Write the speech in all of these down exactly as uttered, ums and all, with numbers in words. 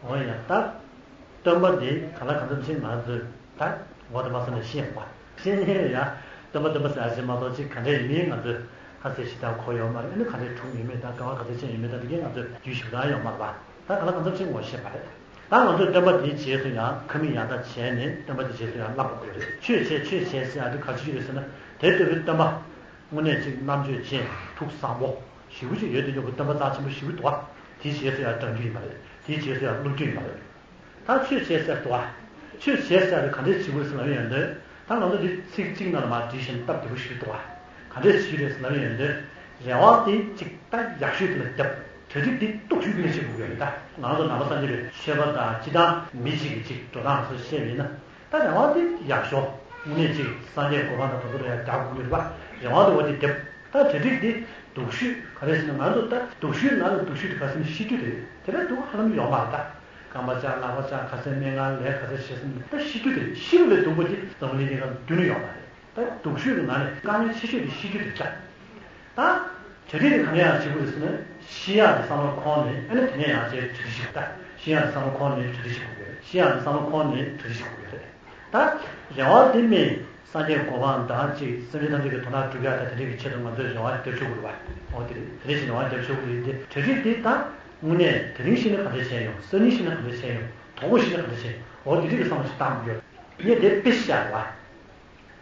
འོ་ཡ་ད། སྟོན་པ་འདི་ག་ལ་གང་འཚམ་ཞིག་ང་ཚོས་ད་འོ་དེ་མ་སོང་ནས་ཤེས་ཡོང་བ། ཤེས་ཉེན་ཡ། སྟོན་པ་སྟོན་པ་ཟེར་ཞིག་མ་གཏོགས་ཅིག་ག་འདྲ་ཡིན་མིན་ང་ཚོས་ཁ་གསལ་ཞིག་ད་གོ་ཡོད་མ་རེད། ཨ་ནི་ག་འདྲའི་གྲུབ་ཡོད་མེད་དང་ག་བ་ག་ཚོད་ཕྱིན་ཡོད་མེད་དང་དེ་གའི་ང་ཚོས་རྒྱུས་ཞིབ་ད་ཡོད་མ་རེད་པ། ད་ག་ལ་གང་འཚམ་ཞིག་ངོ་ཤེས་པ་རེད། ད་ང་ཚོས་སྟོན་པ་འདིའི་རྗེས་སུ་ཡང་ཁ་མིག་ཡང་དག་བྱས་ནས་སྟོན་པ་འདིའི་རྗེས་སུ་ཡང་བསླབ་དགོས་ཀྱི་རེད། ཆོས་བྱེད་ཆོས་བྱེད་ཟེར་ཡ་དེ་ག་ཅི་ཞིག་རེད་ཟེར་ན། དེ་ལྟ་བུའི་སྟོན་པ་དངོས་གནས་ཅིག་རྣམ་དཔྱོད་ཅན་ཐུགས་བཟང་པོ་ཞེ་པོ་ཅིག་ཡོད་དེ་ཡོད་པའི་སྟོན་པ་རྩ་ཆེན་པོ་ཞེ་པོ་འདུག་བ། དེའི་རྗེས་སུ་ཡང་འབྲང་རྒྱུ་ཡིན་པ་རེད། དེའི་རྗེས་སུ་ཡང་བསླུ་རྒྱུ་ཡིན་པ་རེད། ད་ཆོས་བྱེད་ཟེར་འདུག་བ། ཆོས་བྱེད་ཟེར་དེ་ག་འདྲས་བྱེད་དགོས་ཟེར་ལབ་ཡོང་དུས། ད་ང་ཚོ་འདི་ཚིག་གཅིག་ནང་ལ་མར་བྲིས་ཤིང་སྟབས་བདེ་པོ་ཞིག་འདུག་བ། ག་འདྲས་བྱེད་རྒྱུ་རེད་ཟེར་ལབ་ཡོང་དུས། རེ་བ་དེ་གཅིག་ད་ཡག་ཤོས་དེ་ལ་བརྒྱབ། གྲ་སྒྲིག་དེ་སྡུག་ཤོས་དེ་ལ་བྱེད་དགོས་ཀྱི་རེད། ད་ང་ཚོ་ནང་པ་སངས་རྒྱས་པའི་ཆོས་པ་དང་སྤྱི་བཏང་མི་གཅིག་གིས་གཅིག་འགྲོ་སྟངས་སུ་བཤད་པ་ཡིན་ན། ད་རེ་བ་དེ་ཡག་ཤོས་དངོས་གནས་གཅིག་སངས་རྒྱས་གོ་འཕང་དང་དེ་ཚོ་ལ་ཡང་རྒྱག་དགོས་ཀྱི་རེད་པ། རེ་བ་དེ་འོ་དེ་བརྒྱབ། ད་གྲ་སྒྲིག་དེ་སྡུག་ཤོས་ག་རེ་ཟེར་ན། ང་ཚོ་ད་སྡུག་ཤོས་ནང་ལ་སྡུག་ཤོས་དེ་ག་ཟེར་ན་ཤི་རྒྱུ་དེ་རེད། དེ་ལས་སྡུག་ཧ་ལམ་ཡོད་མ་རེད། ད་རྐང་པ་བཅག་ལག་པ་བཅག་ག་ཚད་སྨན་ཁང་ལས་ག་ཚད་བྱས་ཟིན་ད་ཤི་རྒྱུ་དེ་རེད། ཤི་བ་ལས་སྡུག་པ་དེ་འཛམ་བུ་གླིང་འདི་སྒང་རྒྱུན་ནས་ཡོད་མ་རེད། ད་སྡུག་ཤོས་ཀྱི་ནང་ནས་དཀའ་ངལ་ཆེ་ཤོས་དེ་ཤི་རྒྱུ་དེ་ཆགས། ད་གྲ་སྒྲིག་དེ་ག་ནས་ཡང་བྱེད་དགོས་རེད་ཟེར་ན། ཤི་ཡག་དེ་བསམ་བློ་ཁོང་ནས་ཨ་ནི་དེ་ནས་ཡང་བྱས་གྲ་སྒྲིག་བྱེད་དགོས། ད་ཤི་ཡག་དེ་བསམ་བློ་ཁོང་ནས་གྲ་སྒྲིག་བྱེད་དགོས་རེད། ཤི་ཡག་དེ་བསམ་བློ་ཁོང་ནས་གྲ་སྒྲིག་བྱེད་དགོས་རེད། ད་རེ་བ་དེ་མིན་སངས་རྒྱས་གོ་འཕང་དང་གཅིག་སེམས་ཅན་ཐམས་ཅད་ཀྱི་དོན་དག་སྒྲུབ་ཡག་དང་དེ་འདྲ་གི་ཆེད་དུ་ང་ཚོས་རེ་བ་རྒྱབ་ཆོག་གི་རེད་པ། འོ་དེ་རེད། དེ་འདྲ་ཞིག་རེ་བ་རྒྱབ་ཆོག་གི་རེད་དེ། གྲ་སྒྲིག་དེ་ད་དངོས་གནས་དེ་རིང་ཤི་ན་ག་འདྲ་བྱས་ཡོང་། སང་ཉིན་ཤི་ན་ག་འདྲ་བྱས་ཡོང་། དོ་དགོང་ཤི་ན་ག་འདྲ་བྱས་ཡོང་། འོ་དེ་འདྲ་གི་བསམ་བློ་ཞིག་བཏང་དགོས། ངས་དེ་དཔེ་བཤད་པ།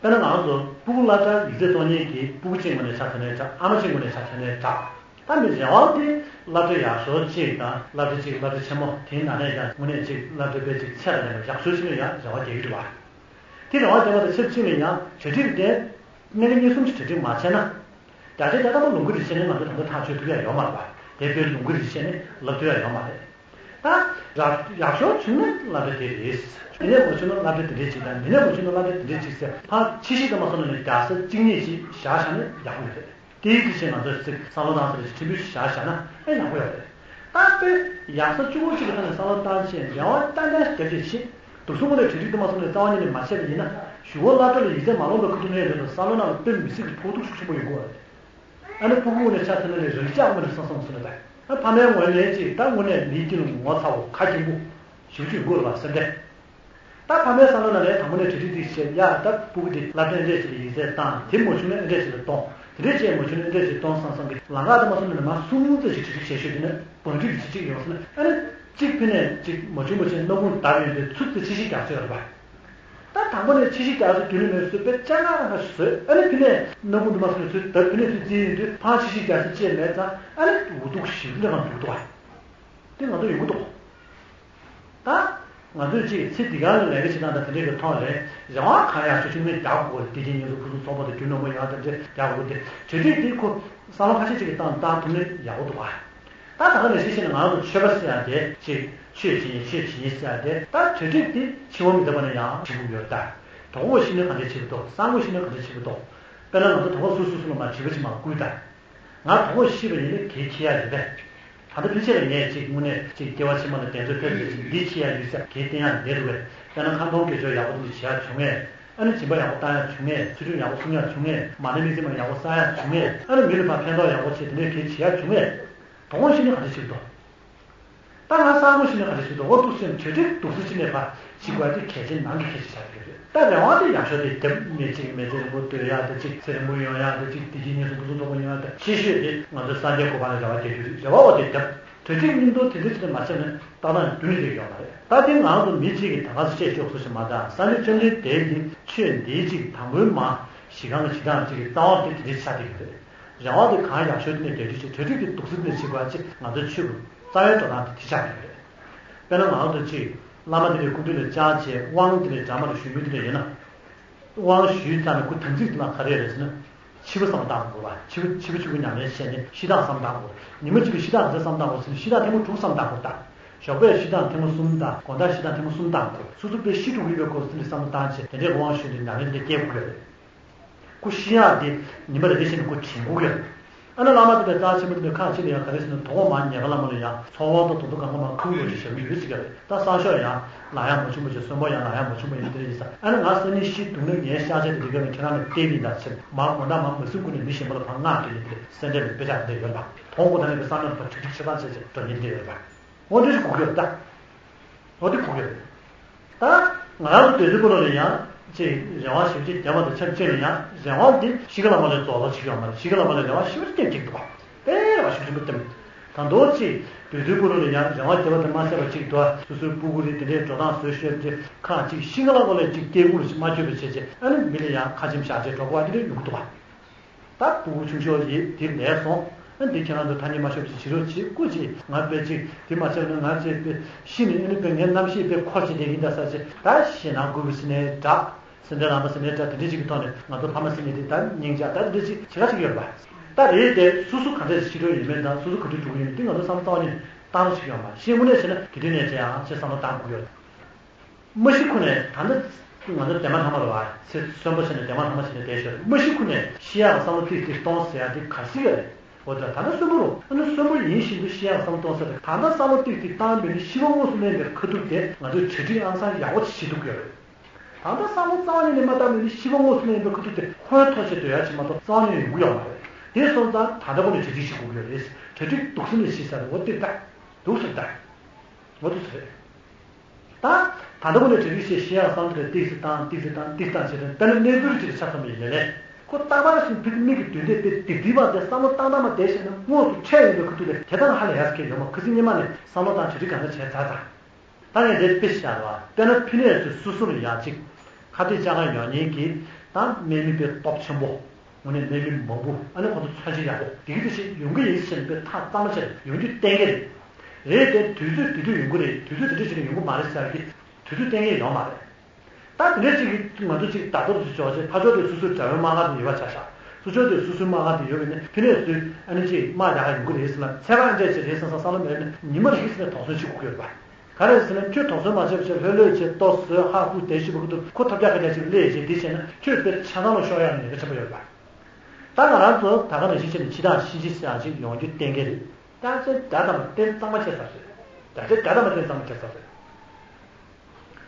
དཔེར་ན་ང་ཚོ་སྤུ་གུ་སློབ་གྲྭར་ཡིག་ཚད་གཏོང་མཁན་གྱི་སྤུ་གུ་གཅིག་ངོས་ནས་ཆ་མཚོན་ནའི་འདྲ། ཨ་མ་གཅིག་ངོས་ནས་ཆ་མཚོན་ནའི་འདྲ། ད་མི་རེ་བ་དེ་སློབ་གྲྭ་ཡག་ཤོས་གཅིག་དང་། སློབ་གྲྭ་གཅིག་སློབ་གྲྭ་ཆེན་མོ་དེའི་ནང་ནས་ཀྱང་དངོས་གནས་གཅིག་སློབ་གྲྭ་དཔེ་གཅིག་ཚད་ལ་ལྡན་པ་ཡག་ཤོས་ཤིག་ལ་ཡང་རེ་བ་རྒྱག་གི་རེད་བ། དེ་རེ་བ་རྒྱག་པ་དང་ཆབས་ཅིག་ལ་ཡང་གྲ་སྒྲིག་དེ་གནད་འགག་གཉིས་གསུམ་གྱི་གྲ་སྒྲིག་མ་བྱས་ན། བརྒྱ་ཆའི་བརྒྱ་ཐམ་པ་ལུང་ཁུག་རེ་བྱས་ནས་ང་ཚོ་ད་ལྟ་ཐག་གཅོད་ཐུབ་ཡ་ཡོད་མ་རེད་བ། དེ་དཔེ་ལུང་ཁུག་རེ་བྱས་ནས་ལབ་ཐུབ་ཡ་ཡོད་མ་རེད། ད་ར་ཡག་ཤོས་བྱུང་ན་སློབ་གྲྭ་དེ་རེད། དེ་ནས་མ་བྱུང་ན་སློབ་གྲྭ་དེ་འདྲས་ཅིག་དང་། དེ་ནས་མ་བྱུང་ན་སློབ་གྲྭ་དེ་འདྲས་ཅིག་ཟེར། ཕར་ཕྱི་བཤིག་ཙམ་མ་སོང་ན་ནས་རྒྱལ་ས་གཅིག་གཉིས་ཅིག་བཞག་བཞག་ན་ཡག་པོ་ཡོད་རེད། དེའི་དུས་ཆེན་ང་ཚོས་ཚིག་བསམ་བློ་བཏང་ས་རེ་ཕྲན་བུ་ཞིག་བཞག་བཞག་ན་ཨེ་ཡག་པོ་ཡོད་རེད། ད་དཔེ་ཡག་ས་གཅིག་པོ་གཅིག་གི་ཐོག་ནས་བསམ་བློ་བཏང་བྱས་རེ་བ་ཏན་ཏན་ཞིག་རྒྱབ་བྱས་བྱེད། འདུག་སེ་དངོས་གནས་གྲ་སྒྲིག་དུ་མ་སོང་ནས་རྩ་བ་ཉིད་ནས་མ་བྱས་པ་ཡིན་ན། གཞུག་གུ་སློབ་གྲྭ་ལ་ཡིག་ཚད་མ་ལོངས་པའི་ཁ་ཐུག་ནས་རེད་དོ། བསམ་བློ་ནང་ལ་དཔེ་མི་སྲིད་ཀྱི་ཕོག་ཐུག་ཤུགས་ཆེན་པོ་ཡོང་གི་ཡོད་རེད། ཨ་ནི་སྤུ་གུ་ནས་ཆ་མཚོན་ན་ལས་རང་ཅག་མ་རེད་བསམ་བསམ་སོང་ན། ད་ཨ་ཕ་མའི་ངོས་ནས་ཅིག་ད་དངོས་གནས་མིའི་དཀྱིལ་ལ་ངོ་ཚ་བོ་ཁ་སྐྱེངས་པོ་ཞེ་པོ་ཅིག་ཡོང་གི་ཡོད་རེད་བ། སེམས་ཁྲལ། ད་ཕ་མའི་བསམ་བློ་ནང་ལ་དང་པོ་ནས་གྲ་སྒྲིག་ཅིག་བྱས། ཡ་ད་སྤུ་གུ་དེ་སློབ་གྲྭ་འདྲས་ཅིག་ལ་ཡིག་ཚད་བཏང་། དེ་མ་བྱུང་ན་འདྲས་ཅིག་ལ་གཏོང་། དེ་འདྲས་བྱས་མ་བྱུང་ན་འདྲས་ཅིག་ལ་གཏོང་བསམ་བསམ་གི་ལམ་ཁ་དུ་མ་སོང་ན་ནས་མར་གསུམ་ཙམ་ཞིག་གྲ་སྒྲིག་བྱས་ཤོད་དེ་ནས་བང་སྒྲིག་གི་ཅིག་ཅིག་ཡོང་སོང་ན། ཨ་ནི་གཅིག་ཕུད་ནས་ཅིག་མ་བྱུང་བ་བྱས་སྣ་ཁུང་བརྡབས་ཡོང་དུས་ཚུར་དེ་ཕྱི་བཤིག་རྒྱག་ས་ཡོད་རེད་པ། ད་དང་པོ་ནས་ཕྱི་བཤིག་རྒྱག་ས་དུས་ནས་མེད་བཟོས་པའི་ཅ་ལག་རང་ཁ་ཞིག་བཟོས། ཨ་ནི་ཕུད་ནས་སྣ་ཁུང་དུ་མ་སོང་ནས་ཚུར་ད་ཕུད་ནས་ཚུར་རྩིས་ཡོང་དུས་ཕར་ཕྱི་བཤིག་རྒྱག་ས་ཅིག་མེད་ཙང་། ཨ་ནི་འུ་ཐུག་ཞིག་འདྲ་གང་འདུག་འདུག་བ། དེ་ང་ཚོ་ཡོང་གི་འདུག་ད་ང་ཚོས་ཅིག་ཚེ་འདི་ག་ལ་ལས་ཀ་བྱེད་སྟངས་དང་དེ་འདྲའི་གི་ཐོག་ལས་རེ་བ་གང་ཡག་ཤོས་ཤིག་ནས་རྒྱག་དགོས་རེད། བདེ་སྐྱིད་ཉིན་མཚན་ཕུན་སུམ་ཚོགས་པ་དང་རྒྱུ་ནོར་མང་ཡག་དེ་འདྲ་རྒྱག་དགོས་ཏེ། གྲ་སྒྲིག་འདི་ཁོ་བསམ་བློ་ཁ་ཤས་ཅིག་གི་བཏང་བཏང་ཐུབ་ན་ཡག་པོ་འདུག་ཨ། ད་ད་ག་ནས་ཤེས་ཤེས་ན་ང་ཚོ་ཆོས་པ་ཟེར་ཡག་དེ་ཅིག་ཆོས་བྱེད་ཉིན་ཆོས་བྱེད་ཉིན་ཟེར་ཡག་དེ། ད་གྲ་སྒྲིག་འདི་འཆི་བ་མི་རྟག་པ་ནས་ཡང་བྱེད་དགོས་ཡོད། ད་དོ་དགོང་ཤི་ན་ག་འདྲ་བྱེད་ཀྱི་འདུག་སང་དགོང་ཤི་ན་ག་འདྲ་བྱེད་ཀྱི་འདུག་དཔེར་ན་ང་ཚོ་དོ་དགོང་སུ་སུ་སུ་ལ་མ་བྱིས་པ་ཅིག་མར་བསྐུར་ད། ང་དོ་དགོང་ཤི་བ་ཡིན་ན་གལ་ཁེ་ཡག་རེད་པས། ད་ལྟ་ཕན་ཆད་ལ་ངས་ཅིག་དངོས་གནས་ཅིག་སྐྱེ་བ་ཕྱི་མ་ལ་གདེང་ཚོད་ཐེབས་ཏེ་ཅིག་འདི་ཤེས་ཡག་ཡོད་ས་གལ་བསྟན་ཡག་འདི་འདུག་གས། དཔེར་ན་ཁ་འདོན་དགེ་སྦྱོར་ཡག་པོ་འདི་འདྲ་བྱེད་ཡག་བྱུང་ངས། ཨ་ནི་སྦྱིན་པ་ཡག་པོ་བཏང་ཡག་བྱུང་ངས། ཚུལ་ཁྲིམས་ཡག་པོ་སྲུང་ཡག་བྱུང་ངས། མ་ཎི་དམིགས་བརྩེ་མ་ཡག་པོ་བསགས་ཡག་བྱུང་ངས། ཨ་ནི་མི་ལ་ཕར་ཕན་ཐོགས་ཡག་པོ་བྱས། དེ་འདྲའི་གལ་བྱེད་ཡག་བྱུང་ངས། དོ་དགོང་ཤི་ན་ག་འདྲ་བྱེད་ཀྱི་འདུག་ད་ང་སང་དགོང་ཤི་ན་ག་འདྲ་བྱེད་ཀྱི་འདུག་འོ་འདུག་སེ་གྲ་སྒྲིག་འདུག་སེ་ཅིག་ནས་ཕར་ཤི་དགོས་ཡག་དེ་གལ་ཆེན་ནང་གི་གལ་ཆེ་ཆགས་ཀྱི་རེད། ད་རེ་བ་དེ་ཡག་ཤོས་དེ་རྒྱབ། མི་གཅིག་མི་ཚེ་རིང་པོ་སྡོད་ཡག་དེ་གཅིག་ཚེ་རིང་པོ་ཡོང་ཡག་དེ་གཅིག་བདེ་སྐྱིད་ཉིན་མཚན་ཕུན་སུམ་ཚོགས་པ་ཡོང་ཡག་དེ། ཆེ་ཤོས་དེ་ང་ཚོ་སངས་རྒྱས་གོ་འཕང་ལ་རེ་བ་རྒྱག་རྒྱུ་རེད། རེ་བ་འོ་དེ་རྒྱབ། གྲ་སྒྲིག་སྙིང་པོ་དེ་འདྲ་ཅིག་ནས་མ་བྱས་ན་ལྟ་སྟངས་རྒྱུན་ནས་འགྲིག་གི་ཡོད་མ་རེད། ད་དེ་ང་ཚོ་མི་གཅིག་གིས་ད་ག་སེ་བཤད་ཆོག་ས་ཞིག་མ་རེད། སངས་རྒྱས་བཅོམ་ལྡན་འདས་ཀྱིས་ཆོས་འདིའི་ཅིག་དང་པོའི་མ་གཞི་རྐང་གི་བྱེད་སྟངས་ཅིག་གི་རྩ་བ་དེ་དེ་འདྲ་ཆགས་བསྡད་ཡོད་རེད། རེ་བ་དེ་གང་ཡག་ཤོས་དེ་ནས་གྲ་སྒྲིག་བྱེད། གྲ་སྒྲིག་དེ་འདུག་སེ་ནས་བྱེད་དགོས་ཡག་ཅིག་ང་ཚོའི་ཆོས་ཀྱི་རྩ་བའི་འགྲོ་སྟངས་དེ་དེ་ཆགས་བསྡད་ཡོད་རེད། དཔེར་ན་ང་ཚོ་ཅིག་བླ་མ་དེ་ལས་སྐུ་མདུན་ལ་བཅར་བྱས་དབང་དེ་ལས་གྲ་མ་རུ་ཞུ་མི་དེ་ལས་ཡིན་ན། དབང་ཞུས་ཚར་ནས་ཁོ་དམ་ཚིག་དེ་ལ་ག་རེ་རེད་ཟེར་ན། འཆི་བ་བསམ་བློ་བཏང་དགོས་པ། འཆི་བ་འཆི་བ་འཆི་བ་ཉམས་ལེན་བྱས་ནས་ཤི་སྟངས་བསམ་བློ་བཏང་དགོས། ཉི་མ་གཅིག་གི་ཤི་སྟངས་ག་ཚོད་བསམ་བློ་བཏང་དགོས་ཟེར་ན། ཤི་སྟངས་ཐེངས་མ་དྲུག་བསམ་བློ་བཏང་དགོས། ད་ཞོགས་པའི་ཤི་སྟངས་ཐེངས་མ་གསུམ་དང་། དགོང་དག་ཤི་སྟངས་ཐེངས་མ་གསུམ་བཏང་དགོས། སོ་སོ་དཔེ་ཤི་འགྲོ་གི་ཡོད་པའི་སྐོར་ཟེར་ནས་བསམ་བློ་བཏང་བྱས། དེ་འདྲའི་དབང་ཞུས་ནས་ཉམས་ལེན་དེ་སྐྱེལ་དགོས་ཀྱི་རེད། ཁོ་ཤི་ཡག་དེ་ཉི་མ་རེ་རེ་བཞིན་ཁོ་དྲན་དགོས་ཀྱི་རེད། ཨ་ནི་བླ་མ་དེ་ལས་རྩ་ཆེན་པོ་དེ་ལས་ཁག་ཅིག་ལ་ཡང་ག་རེ་ཟེར་ན། དོ་དགོང་མར་ཉལ་ཁ་ལ་མ་ལ་ཡང་ཚོགས་དབང་དང་དུང་དུ་གང་ག་མར་ཁུག་ཡོད་ཅེས་བྱ་བ་ཡོད་ཅིག་ག་རེད། ད་སང་ཞོགས་ཡང་ལངས་ཡག་མ་བྱུང་བ་བྱས། གསོན་པོ་ཡང་ལངས་ཡག་མ་བྱུང་བ་ཡིན། དེ་འདྲ་ཡིན་ཙང་། ཨ་ནི་ང་སང་ཉིན་ཤི་འདུག་ན་ངའི་ཤག་ཆ་དེ་འདི་ག་ནས་ཁྱེད་རང་ལ་སྟེར་གི་ཡིན་ད་ཟེར། མར་དགོང་དག་མར་མ་གསོན་གོང་ནས་མི་གཞན་པ་ལ་ཕར་མངགས་སྟེ་ཡིན། དེ་སེམས་ཁྲལ་མེད་པའི་དཔེ་ཆ་འདི་ཡོད་པ། དོ་དགོང་ད་ནས་ཀྱི་བསམ་བློ་ཕར་གྲ་སྒྲིག་ཆེ་ཐག་ཆོད་ཅིག་འགྲོ་ཉེན་འདི་ཡོད་པ། འོ་འདྲ་ཞིག་དགོས་ཀྱི་ཡོད་ད། འོ་དེ་གོ་གི་རེད། ད་ང་རང་ཚོ་བདུད་འདུལ་ཀུན་ལེགས་ལ་ཡང་ཅིག་རེ་བ་ཞེ་པོ་ཅིག་བརྒྱབ་པ་དང་ཆབས་ཅིག་ལ་ཡང་རེ་བ་འདི་ཤི་ཁ་ལ་མ་ལས་རྫོགས་ལ་ཅིག་ཡོད་མ་རེད། ཤི་ཁ་ལ་མ་ལས་རེ་བ་ཞེ་པོ་ཅིག་བརྒྱབ་ཀྱི་འདུག་པ། དཔེ་རེ་བ་ཞེ་པོ་ཆེན་པོ་བརྒྱབ། ད་མདོར་ཅིག་བདུད་འདུལ་ཀུན་ལེགས་ལ་ཡང་རེ་བ་བརྒྱབ་པ་དང་མ་ཟད་པ་ཅིག་འདུག་སོ་སོའི་སྤུ་གུ་རེད། དེ་འདྲའི་འགྲོ་སྟངས་བཟོས་ཤོད་དེ་ཁག་ཅིག་ཤི་ཁ་ལ་མ་ལས་ཅིག་སྐྱེ་དགུ་ལ་ཅིག་མ་འཁྱོལ་བའི་བྱས་རྗེས། ཨ་ནི་མི་ལ་ཡང་ཁ་ཆེམས་བཞག་བྱས་འགྲོ་དགོས་པ་དེ་འདྲ་ཡོང་གི་འདུག་པ། ད་ཕྲུ་གུ་ཆུང་ཤོས་ཡིས་དེ་ལས་སོང་། ཨ་འདི་ཁྱེད་རང་ཚོ་ཐ་སྙད་མ་ཤོར་བ་ཞིག་བྱེད་རོགས་བྱེད་སྐུ་མཁྱེན། ང་དཔེ་ཅིག་དེ་མ་བྱས་ན་ང་ཚོས་དཔེ་ཤི་ནས་ཨ་ནི་དཔེ་ངའི་རྣམ་ཤེས་དཔེ་འཁོར་བྱེད་བསྡད་ཀྱིན་ད་ས་ཆེ་ད་ཞེད་སྣང་དགོས་པའི་སེམས་ནས་འདྲ། སེམས་ཁྲལ་ལངས་པ་སེམས་ནས་འདྲ། དེ་འདྲ་ཅིག་གི་ཐོག་ནས་ང་ཚོ་ཕ་མ་སེམས་ནས་དེ་ད་སྙིང་རྗེ་ད་དེ་འདྲ་ཅིག་བྱེད་ཁ་ཅིག་ཡོད་རེད་པ། ད་རེད་དེ་སོ་སོ་ག་འདྲ་ཞིག་ཤི་འགྲོ་ཡིན་མིན་དང་སོ་སོ་ག་འདྲ་འགྲོ་གི་ཡིན་མིན་དེ་ང་ཚོ་བསམ་བློ་གཏོང་བ་ཉིད་ནས་བཏང་རོགས་ཞིག་ཡོད་མ་རེད། ཤི་དངོས་གནས་བྱས་ན་དེ་དུས་ནས་བྱས་ཨང་ཅེས་བསམ་བློ་བཏང་དགོས་ཡོད། མ་ཤི་ཁུ་ནས་ད་ལྟ་ང་ཚོ་དེ་མ་ཐ་མ་རེད་བ། ཚེ་གསོན་པོ་བྱས་ནས་དེ་མ་ཐ་མ་བྱས་ནས་བསྡད་ཤོར་རེད། མ་ཤི་ཁུ་ནས་ཤི་ཡག་བསམ་བློ་ཏིག་ཏིག་གཏོང་ཟེར་ཡག་དེ་ག་སྲིད་ཡོད་རེད། འོ་ད་ད་ལྟ་གསོན་པོ་རུ་ཨ་ནི་གསོན་པོ་ཡིན་བཞིན་དུ་ཤི་ཡག་བསམ་བློ་གཏོང་ཟེར་རེད། ད་ལྟ་བསམ་བློ་ཏིག་ཏིག་བཏང་མེད་ནི་ཤི་བ་དངོས་སུ་གནས་པའི་ཁ་ཐུག་དེ་ང་ཚོས་གྲ་སྒྲིག་ཨང་སང་ཡག་པོ་ཞིག་བྱེད་ཐུབ་ཀྱི་ཡོད་རེད། ད་ལྟ་བསམ་བློ་རྩ་བ་ཉིད་ནས་མ་བཏང་མེད་ནི་ཤི་བ་དངོས་སུ་གནས་པའི་ཁ་ཐུག་དེ་ཁོང་ཐོག་ཆེད་དུ་ཡག་ཅིག་མ་གཏོགས་རྩ་བ་ཉིད་ནས་ཡོང་གི་ཡོད་མ་རེད། དེ་སོང་ཙང་ད་ལྟ་བུ་ནས་གྲ་སྒྲིག་ཞིག་དགོས་ཀྱི་ཡོད་རེད། གྲ་སྒྲིག་སྡུག་སེམས་ནས་ཤི་ས་རེད། འོ་དེ་ལྟ་སྡུག་སེམས་ལྟ། འོ་དེ་ཚོ་རེད། ད་ད་ལྟ་བུ་ནས་གྲ་སྒྲིག་བྱས་ཤི་ཡག་བསམ་གྱི་རེད། ཏིག་ཙི་བཏང་ཏིག་ཙི་བཏང་ཏིག་ཙི་བཏང་བྱས་ཏེ་དཔེར་ན་གནས་ཚུལ་ཅིག་ལ་ཆ་མཚོན་པ་ཡིན་ནའི་ལས་ཁོ་རྟག་པར་ཞིག་ཕི་ཚི་མིག་གི་མདུན་དེ་དཔེ་སྡིག་སྡིག་པ་དེ་བསམ་བློ་བཏང་བཏང་མ་བསྡད་བྱས་ན་དངོས་སུ་འཕྲད་ཡོང་པའི་ཁ་ཐུག་ལས་དེ་དང་ཧ་ལས་ཡག་ཟེར་མཁན་ཡོད་མ། ཁ་སང་སྔོན་མ་ནས་བསམ་བློ་བཏང་གྲ་སྒྲིག་གང་འདྲ་བྱས་ཚར་ཚར། ད་ངས་འདིར་དཔེ་བཞག་པ་དཔེར་ན་ཕི་ནས་ཚོས་སོ་སོར་ཡག་ཅིག་ཁ་གཏད་བཅག་ག་ཡོང་མཁན་གྱི་ད་དམག་མི་དཔེ་སྟོབས་ཆེན་པོ། དངོས་གནས་དམག་མི་མང་པོ་ཨ་ནི་ཁོང་ཚོ་མཚོན་བྱེད་ཡག་པོ་དེ་གི་དེ་ཞིག་ཡོང་གི་ཡིན་ཟེར་ནས་དཔེ་ཐག་གཙང་མ་བྱས་ཡོང་རྒྱུ་གཏན་འཁེལ་རེད། རེད་དེ་དུས་ཚོད་དེ་དུས་ཡོང་གི་རེད། དུས་ཚོད་དེ་འདྲ་ཞིག་ལ་ཡོང་གི་མ་རེད་ཟེར་གི་དུས་ཚོད་གཏན་འཁེལ་ཡོད་མ་རེད། ད་དེ་འདྲ་ཞིག་གི་ང་ཚོ་ཅིག་ད་དོར་ཚུར་ཕྱོགས་ཆེ་ཕར་ཕྱོགས་དེ་སོ་སོའི་དགྲ་བོའི་དམག་སྒར་དུ་ཡོད་པ་ཆ་བཞག་ཚུར་ཕྱོགས་དེ་སོ་སོའི་དམག་སྒར་དུ་ཡོད་པས་ནི་ཕི་ནས་ཚུར་ཨ་ནི་ཅིག་དམག་རྒྱག་ག་ཡོང་གི་རེད་ཟེར་ན་ཚད་མ་འདྲ་ཅིག་རེད་བསམ་བསམ་བསམ་བློ་མེད་ན་ཉི་མ་རེ་ཟེར་ནས་དོགས་ཟོན་བྱེད་དགོས་ཀྱི་ཡོད་རེད་པ། ག་རེ་ཟེར་ན་ཁྱོད་དོགས་ཟོན་མ་བྱས་པ་བྱས་ལྷོད་ལྷོད་བྱས་ལྟོ་ཟོས་ཧ་ཧུ་བསྡད་ཤི་བ་ཁུ་ཐུག་ཁོ་ཐབས་ཆག་ཁ་ཆག་ཅིག་སླེབས་བྱས་འདི་བྱས་ན་ཁྱོད་དཔེ་ཆ་ཚང་ལ་ཤོར་ཡག་ཉེན་ཁ་ཆེན་པོ་ཡོད་རེད་པ། ད་ང་རང་ཚོ་ད་ག་ནང་བཞིན་བྱས་ནས་འཆི་བདག་གཤིན་རྗེ་ཟེར་ཡག་ཅིག་ཡོང་རྒྱུ་གཏན་འཁེལ་རེད། ད་ཚེ་དགྲ་དང་རྟེན་གཙང་མ་བྱས་ཚར་རེད། ད་ཚེ་དགྲ་དང་རྟེན་གཙང་མ་བྱས་ཚར་རེད།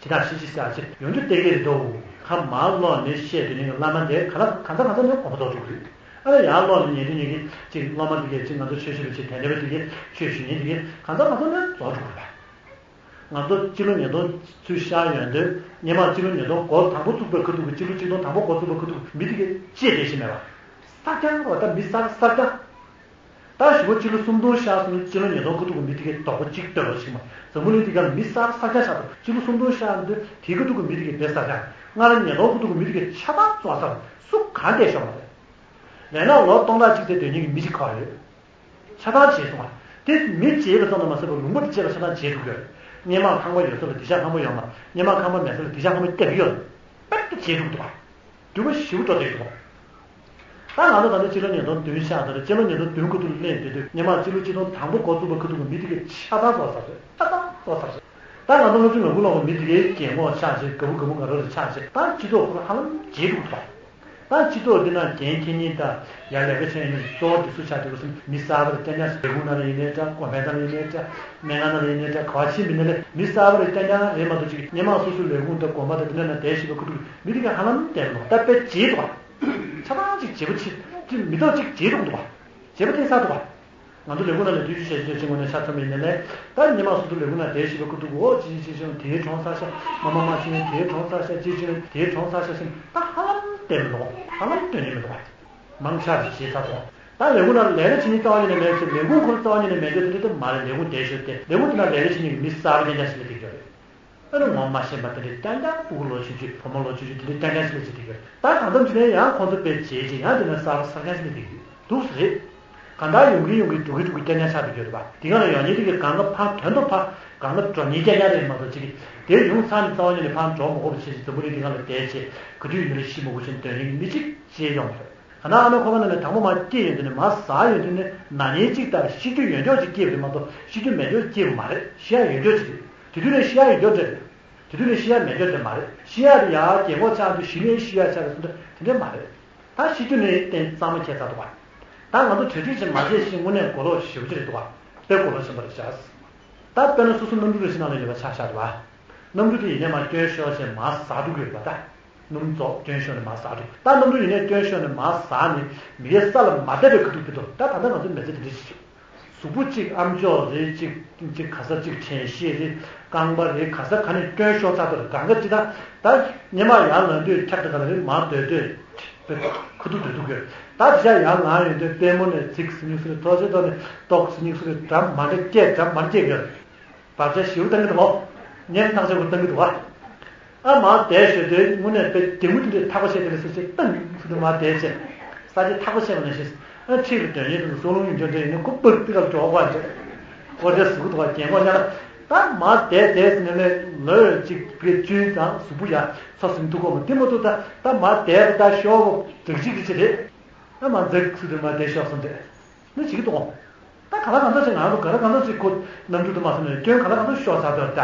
འཆི་བདག་གཤིན་རྗེ་ཟེར་ཡག་ཅིག་ཡོང་རྒྱུ་གཏན་འཁེལ་རེད་དོ། ཁ་མར་ལོག་ནས་བཤད་དུས་ནི་བླ་མ་དེ་ག་ལ་གང་ཟག་གང་ཟག་ནས་དགོངས་པ་རྫོགས་འགྲོ་གི་རེད། ཨ་ལ་ཡར་ལོག་ནས་ཉན་དུས་ཉན་གི་ཅིག་སློབ་མ་དེ་གས་ཅིག་ང་ཚོ་ཆོས་ཞུ་བའི་ཅིག་དད་ལྡན་པ་དེ་གས་ཆོས་ཞུ་མཁན་དེ་གས་གང་ཟག་གང་ཟག་ནས་རྫོགས་འགྲོ་གི་རེད། ང་ཚོ་སྤྱི་ལོ་ཉིས་སྟོང་ཚུར་ཤར་ཡོང་དུས་སྔོན་མ་སྤྱི་ལོ་ཉིས་སྟོང་འགོ་དང་པོ་བཙུགས་པའི་ཁ་ཐུག་གི་སྤྱི་ལོ་ཆིག་སྟོང་དང་པོ་འགོ་བཙུགས་པའི་ཁ་ཐུག་གི་མི་དེ་གས་ཅི་བྱེད་བཞིན་མེད་པ། གསར་རྐྱང་རེད་པ། ད་མི་གསར་གསར་རྐྱང་། ད་གཞུག་གུ་སྤྱི་ལོ་སུམ་སྟོང་ཤར་སོང་ན་སྤྱི་ལོ་ཉིས་སྟོང་ཁ་ཐུག་གི་མི་དེ་གས་རྡོག་པོ་གཅིག་ལྟོས་རོགས་ཞིག་མ། འཛམ་བུ་གླིང་འདི་ག་ལ་མི་གསར་གསར་རྐྱང་ཆགས་འདུག་སྤྱི་ལོ་སུམ་སྟོང་ཤར་ཡོང་དུས་དེའི་ཁ་ཐུག་གི་མི་དེ་གས་དཔེ་གསར་རྐྱང་། སྔར་ཉིས་སྟོང་ཁ་ཐུག་གི་མི་དེ་གས་ཆ་ཚང་རྫོགས་ཚར་རེད། སུ་གང་བསྡད་ཤོག་མ་རེད། ལས་ན་ལོ་སྟོང་ཕྲག་གཅིག་ཙམ་སྡོད་མཁན་གྱི་མི་གཅིག་ག་པར་ཡོད། ཆ་ཚང་བརྗེད་སོང་བ། དེ་མི་བརྗེད་པ་ཙམ་དུ་མ་ཟད་པར་ལུང་པ་དེ་བརྗེད་པ་ཆ་ཚང་བརྗེད་འགྲོ་གི་ཡོད་རེད། སྔོན་མ་ཁང་པ་ཡོད་ས་ལ་དེང་སང་ཁང་པ་ཡོད་མ་རེད། སྔོན་མ་ཁང་པ་མེད་ས་ལ་དེང་སང་ཁང་པ་བརྒྱབ་ཀྱི་ཡོད་རེད། དཔེ་དེ་བརྗེད་འགྲོ་གི་འདུག་བ། འགྱུར་བ་ཞེ་པོ་འགྲོ་བསྡད་ཀྱི་འདུག་བ། ད་ང་ཚོ་ད་ལྟ་སྤྱི་ལོ་ཉིས་སྟོང་བདུན་ཤར་དང་སྤྱི་ལོ་ཉིས་སྟོང་བདུན་ཁ་ཐུག་སླེབས་བསྡད་དུས་སྔོན་མ་སྤྱི་ལོ་ཆིག་སྟོང་དང་པོ་འགོ་བཙུགས་པའི་ཁ་ཐུག་གི་མི་དེ་གས་ཆ་ཚང་རྫོགས་ཚར་རེད། ཆ་ཚང་རྫོགས་ཚར་རེད། ད་ང་ཚོ་ལྔ་བཅུ་ང་དགུ་ལོ་གི་མི་དེ་གས་རྒན་གོག་ཆགས་བྱས་དགའ་པོ་དགའ་པོ་ང་རང་ལ་ཆགས་བྱས་ད་སྤྱི་ཚོགས་ཁོ་རང་ཧ་ལམ་བརྗེད་འགྲོ་གི་འདུག་བ། ད་སྤྱི་ཚོགས་འདི་ན་འགན་འཁྱེར་མཁན་དང་ཡར་ལས་ཀ་བྱེད་མཁན་གཙོ་བོ་འདི་སུ་ཆགས་འདུག་ཟེར་ན་མི་གསར་པ་རེད། རྐྱང་རྐྱང་ལས་ཁུངས་ནང་ལ་ཡིན་ནའི་འདྲ། གོང་འཕེལ་ནང་ལ་ཡིན་ནའི་འདྲ། སྨན་ཁང་ནང་ལ་ཡིན་ནའི་འདྲ། ག་པར་ཕྱིན་པ་ཡིན་ནའི་མི་གསར་པ་རེད། རྐྱང་རྐྱང་རེད་མ་གཏོགས་ཅིག་སྔོན་མ་སོ་སོའི་ལས་ཁུངས་དང་དགོན་པ་དང་འདི་འདྲ་ནང་བསྡད་བཞིན་པའི་ཁུ་ཐུག་མི་དེ་ག་ཧ་ལམ་བསྡད་མི་འདུག་ད་དཔེ་བརྗེད་འདུག་བ། ཆ་ཚང་ཅིག་བརྗེད་པོ་ཆེ་ཅིག་མི་ཐོག་ཅིག་བརྗེད་འདུག་འདུག་བ། བརྗེད་པ་ཐེབས་ཚར་འདུག་བ། ང་ཚོ་ལས་ཁུངས་ནང་ལ་དུས་ཚོད་ཞེ་ཅིག་ཅིག་ངོས་ནས་ཆ་མཚོན་པ་ཡིན་ནའི་ལས་ད་ཉི་མ་སོ་སོ་ལས་ཁུངས་ནང་བསྡད་བཞིན་པའི་ཁུ་ཐུག་འོ་ཅི་ཅི་ཅི་ཅི་དེའི་གྲོངས་ཚར་ཤག་མ་མ་མ་ཅི་ཅི་དེའི་གྲོངས་ཚར་ཤག་ཅི་ཅི་དེའི་གྲོངས་ཚར་ཤག་ཟེར་ད་ཧ་ལམ་བསྡད་མི་འདུག་ཧ་ལམ་སྡོད་ཉན་མི་འདུག་མང་ཆེ་བ་ཞེ་ཚ་འདུག་ད་ལས་ཁུངས་ནང་ལས་ཀ་བྱེད་མཁན་རྩ་བ་ཉིད་ནས་མེད་ཚེ་ལས་ཁུངས་ཁོ་རང་རྩ་བ་ཉིད་ནས་མེད་རྒྱུ་དེ་འདྲ་དེ་མ་རེད། ལས་ཁུངས་བསྡད་ཤོད་དེ་ལས་ཁུངས་དེ་ནང་ལས་ཀ་བྱེད་མཁན་གྱི་མི་གསར་པ་རྐྱང་རྐྱང་ཞིག་ལ་བསྡད་ཀྱི་ཡོད་རེད། ཨ་ནི་ངོ་མ་ཤེས་པ་དེ་འདྲའི་རྐྱང་རྐྱང་སྤུ་གུ་ལོ་ཆུང་ཆུང་བུ་མོ་ལོ་ཆུང་ཆུང་དེ་འདྲའི་རྐྱང་རྐྱང་ཞིག་ལ་བྱེད་ཀྱི་ཡོད། ད་གང་འཚམ་བྱས་ན་ཡང་ཁོང་ཚོ་དཔེ་བྱེད་ཅིག་ཡང་དེ་ནས་གསར་པ་གསར་རྐྱང་ཞིག་ལ་བསྡད་ཀྱི་འདུག་ཟེར་རེད། གང་ལྟར་ཡོང་གི་ཡོང་གི་འགྲོ་གི་འགྲོ་གི་རྐྱང་རྐྱང་ཆགས་བསྡད་ཀྱི་ཡོད་རེད་པ། དེ་ག་ལ་ཡོང་མཁན་དེ་གི་གང་ག་ཕར་དོན་དུ་ཕར་གང་ག་འགྲོ་མཁན་རྐྱང་རྐྱང་རེད་མ་གཏོགས་ཅིག་དེ་ཡོང་ཚར་ནས་རྩ་བ་ཉིད་ནས་ཕར་འགྲོ་མ་དགོས་པ་བྱས་ཅིག་འཛམ་བུ་གླིང་འདི་ག་ལ་བསྡད་བྱས་ག་དུས་ཡིན་ན་རེ་ཤི་མ་དགོས་ཅིག་སྡོད་མཁན་གྱི་མི་གཅིག་ཅིག་ཡོང་གི་རེད། ག་ན་ཨ་མའི་ཁོག་པ་ནང་ནས་དང་པོ་མར་སྐྱེས་ཡོང་དུས་ནས་མར་ཟག་ཡོང་དུས་ནས་ན་མཁན་གཅིག་དང་ཤི་རྒྱུ་ཡོད་མཁན་གཅིག་སྐྱེས་པ་རེད་མ་གཏོགས་ཤི་རྒྱུ་མེད་མཁན་གཅིག་སྐྱེས་པ་མ་རེད། ཤི་ཡག་ཡོད་མཁན་གཅིག་རེད། དེ་དུས་ནས་ཤི་ཡག་ཡོད་མཁན་རེད། དེ་དུས་ནས་ཤི་ཡག་མེད་མཁན་དེ་མ་རེད། ཤི་ཡག་དེ་ཡར་རྒན་གོག་ཆགས་དུས་ཤི་ནས་ཤི་ཡག་ཆགས་དུས་དེ་འདྲ་མ་རེད། ད་ཤི་རྒྱུ་ནི་གཏན་གཙང་མ་ཁྱད་མཚར་འདུག་བ། ད་ང་ཚོ་གྲ་སྒྲིག་ཅིག་མ་བྱས་ཤིང་དངོས་གནས་གོ་ལོག་ཞེ་པོ་ཅིག་རེད་འདུག་བ། དཔེ་གོ་ལོག་ཆེན་པོ་རེད་བཞག་ད་དཔེར་ན་སོ་སོ་གནམ་གྲུ་རེ་ཞིག་ནང་ལ་ཡོད་པ་ཆ་བཞག་རེད་བ། གནམ་གྲུ་དེ་ཡིན་ནའི་མར་སྐྱོན་ཤོར་བྱས་མར་ཟག་འགྲོ་གི་ཡོད་རེད་པ། ད་གནམ་རྫོགས་སྐྱོན་ཤོར་ནས་མར་ཟག་འགྲོ། ད་གནམ་གྲུ་ཡིན་ནའི་སྐྱོན་ཤོར་ནས་མར་ཟག་ནས་མི་ཡ་ས་ལ་མ་བསྡད་པའི་ཁ་ཐུག་གི་འདུག་ད་ད་ལྟ་ང་ཚོ་མི་ཚེ་དེ་འདྲ་ཞིག་བྱུང་ གཟུགས་པོ་གཅིག་ཨམ་ཅོག་རེད། གཅིག་གཅིག་ག་ས་གཅིག་དྲན་ཤེས་རེད། རྐང་པ་རེད། ག་ས་ག་ནས་སྐྱོན་ཤོར་ཚར་དུས་གང་ག་ཅི་ད་ད་སྙེ་མ་ཡར་ལངས་དུས་འཁྱག་ད་ག་ལ་རེད། མར་སྡོད་དུས་ཁུ་ཐུག་སྡོད་ཐུབ་ཀྱི་ཡོད། ད་དེ་ཤ་ཡར་ལངས་ཡོང་དུས་པུས་མོ་ནས་ཚིགས་སུ་ཉུག་སུ་རེད། ཐོག་ཆེ་ཐོག་ནས་ཏོག་སུ་ཉུག་སུ་རེད། འགྲམ་མ་འདྲ་སྐད་འགྲམ་མ་འདྲ་སྐད་ཀྱི་ཡོད། བར་ཆད་ཞེ་པོ་བཏང་གི་འདུག་གོ། གཉན་ཐག་ཆོད་པོ་བཏང་གི་འདུག་གོ། ཨ་མར་བསྡད་ཞོར་དུ་དངོས་གནས་དཔེ་དེ་མུ་དེ་འདྲའི་ཐག་པ་ཆད་དེ་ལ་སུ་ཆད་བཏང་སུ་དུ་མར་བསྡད་ཆད། ས་ཆ་ཐག་པ་ཆད་པ་ནང་བཞིན། ཨ་ཁྲིད་ལ་དོན་ཡོད་དུ་སོ་ལུང་ཡིན་ཆོག་འདྲ་ཡིན་ན་ཁོ་པག་ཏི་ཀར་འགྲོ་བ་འདྲ། ཨོ་འདྲ་གཟུགས་འདུག་ག་རྒན་གོག་ཉག་ད་མར་བསྡད་བསྡད་ཟིན་ནས་ལོས་གཅིག་པའི་བཅུན་དང་གཟུགས་པོ་ཡ་ཚོ་ཟིན་ཐུག་གོ་མ་དེ་མ་ཐུག་ད་ད་མར་བསྡད་པ་ད་ཤོག་བོ་འཛག་ཅིག་གི་ཆེ་རེད། ཨ་མར་འཛག་སུ་དུ་མར་བསྡད་ཤོག་སོང་དེ། ནི་བྱེད་ཀྱི་འདུག་གོ། ད་ག་ལ་གང་འདྲ་ཞིག་ང་རང་ཚོ་ག་ལ་གང་འདྲ་ཞིག་ཁོ་རྣམ་འགྱུར་དུ་མ་སོང་ནས་སྐྱོན་ག་ལ་གང་འདྲ་ཤོར་ཚར་འདུག་ད།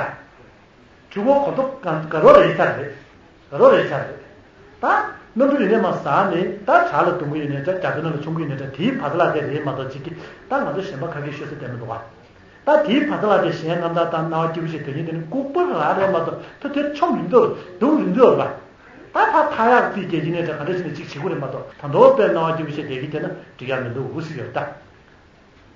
ཆུ་ཁོག་གོ་ཐོག་ག་ག་རོ་རེ་ཡི་ཚར་རེད། ག་རོ་རེ་ཡི་ཚར་རེད། ད་རྣམ་འགྱུར་ཡིན་ནས་མ་ཟ་ནས་ད་བྲག་ལ་རྡུང་གི་ཡོད་ནས་ད་རྒྱ་དོན་ལ་མཆོང་གི་ཡོད་ནས་ད་དེའི་བར་ཐག་ལ་དེ་རེད་མ་གཏོགས་ཅིག་གི་ད་ང་ཚོ་གཞན་པ་ག་གེ་ཤོད་ས་བསྡད་མི་འདུག་ག། ད་དེའི་བར་ཐག་ལ་དེ་གཞན་རྣམ་ཐར་དང་སྣང་བ་སྐྱིད་པོ་ཞིག་དོན་གཉེར་དེ་ནི་ལྐུགས་པ་རང་རེད་མ་གཏོགས་ད་དེ་ཆོམ་རིན་དུ་རྡུང་རིན་དུ་ཡོད་རེད་པ། ད་ཕ་ཐ་ཡག་རྩིས་རྒྱག་གི་ནས་ད་ག་འདྲ་ཞིག་ནས་ཅིག་བྱེད་དགོས་རེད་མ་གཏོགས་ད་མདོར་དཔེ་སྣང་བ་སྐྱིད་པོ་ཞིག་བསྡད་ཀྱི་དེ་ན་འགྲིག་ཡག་མི་འདུག་འུ་སི་ཡོད་ད།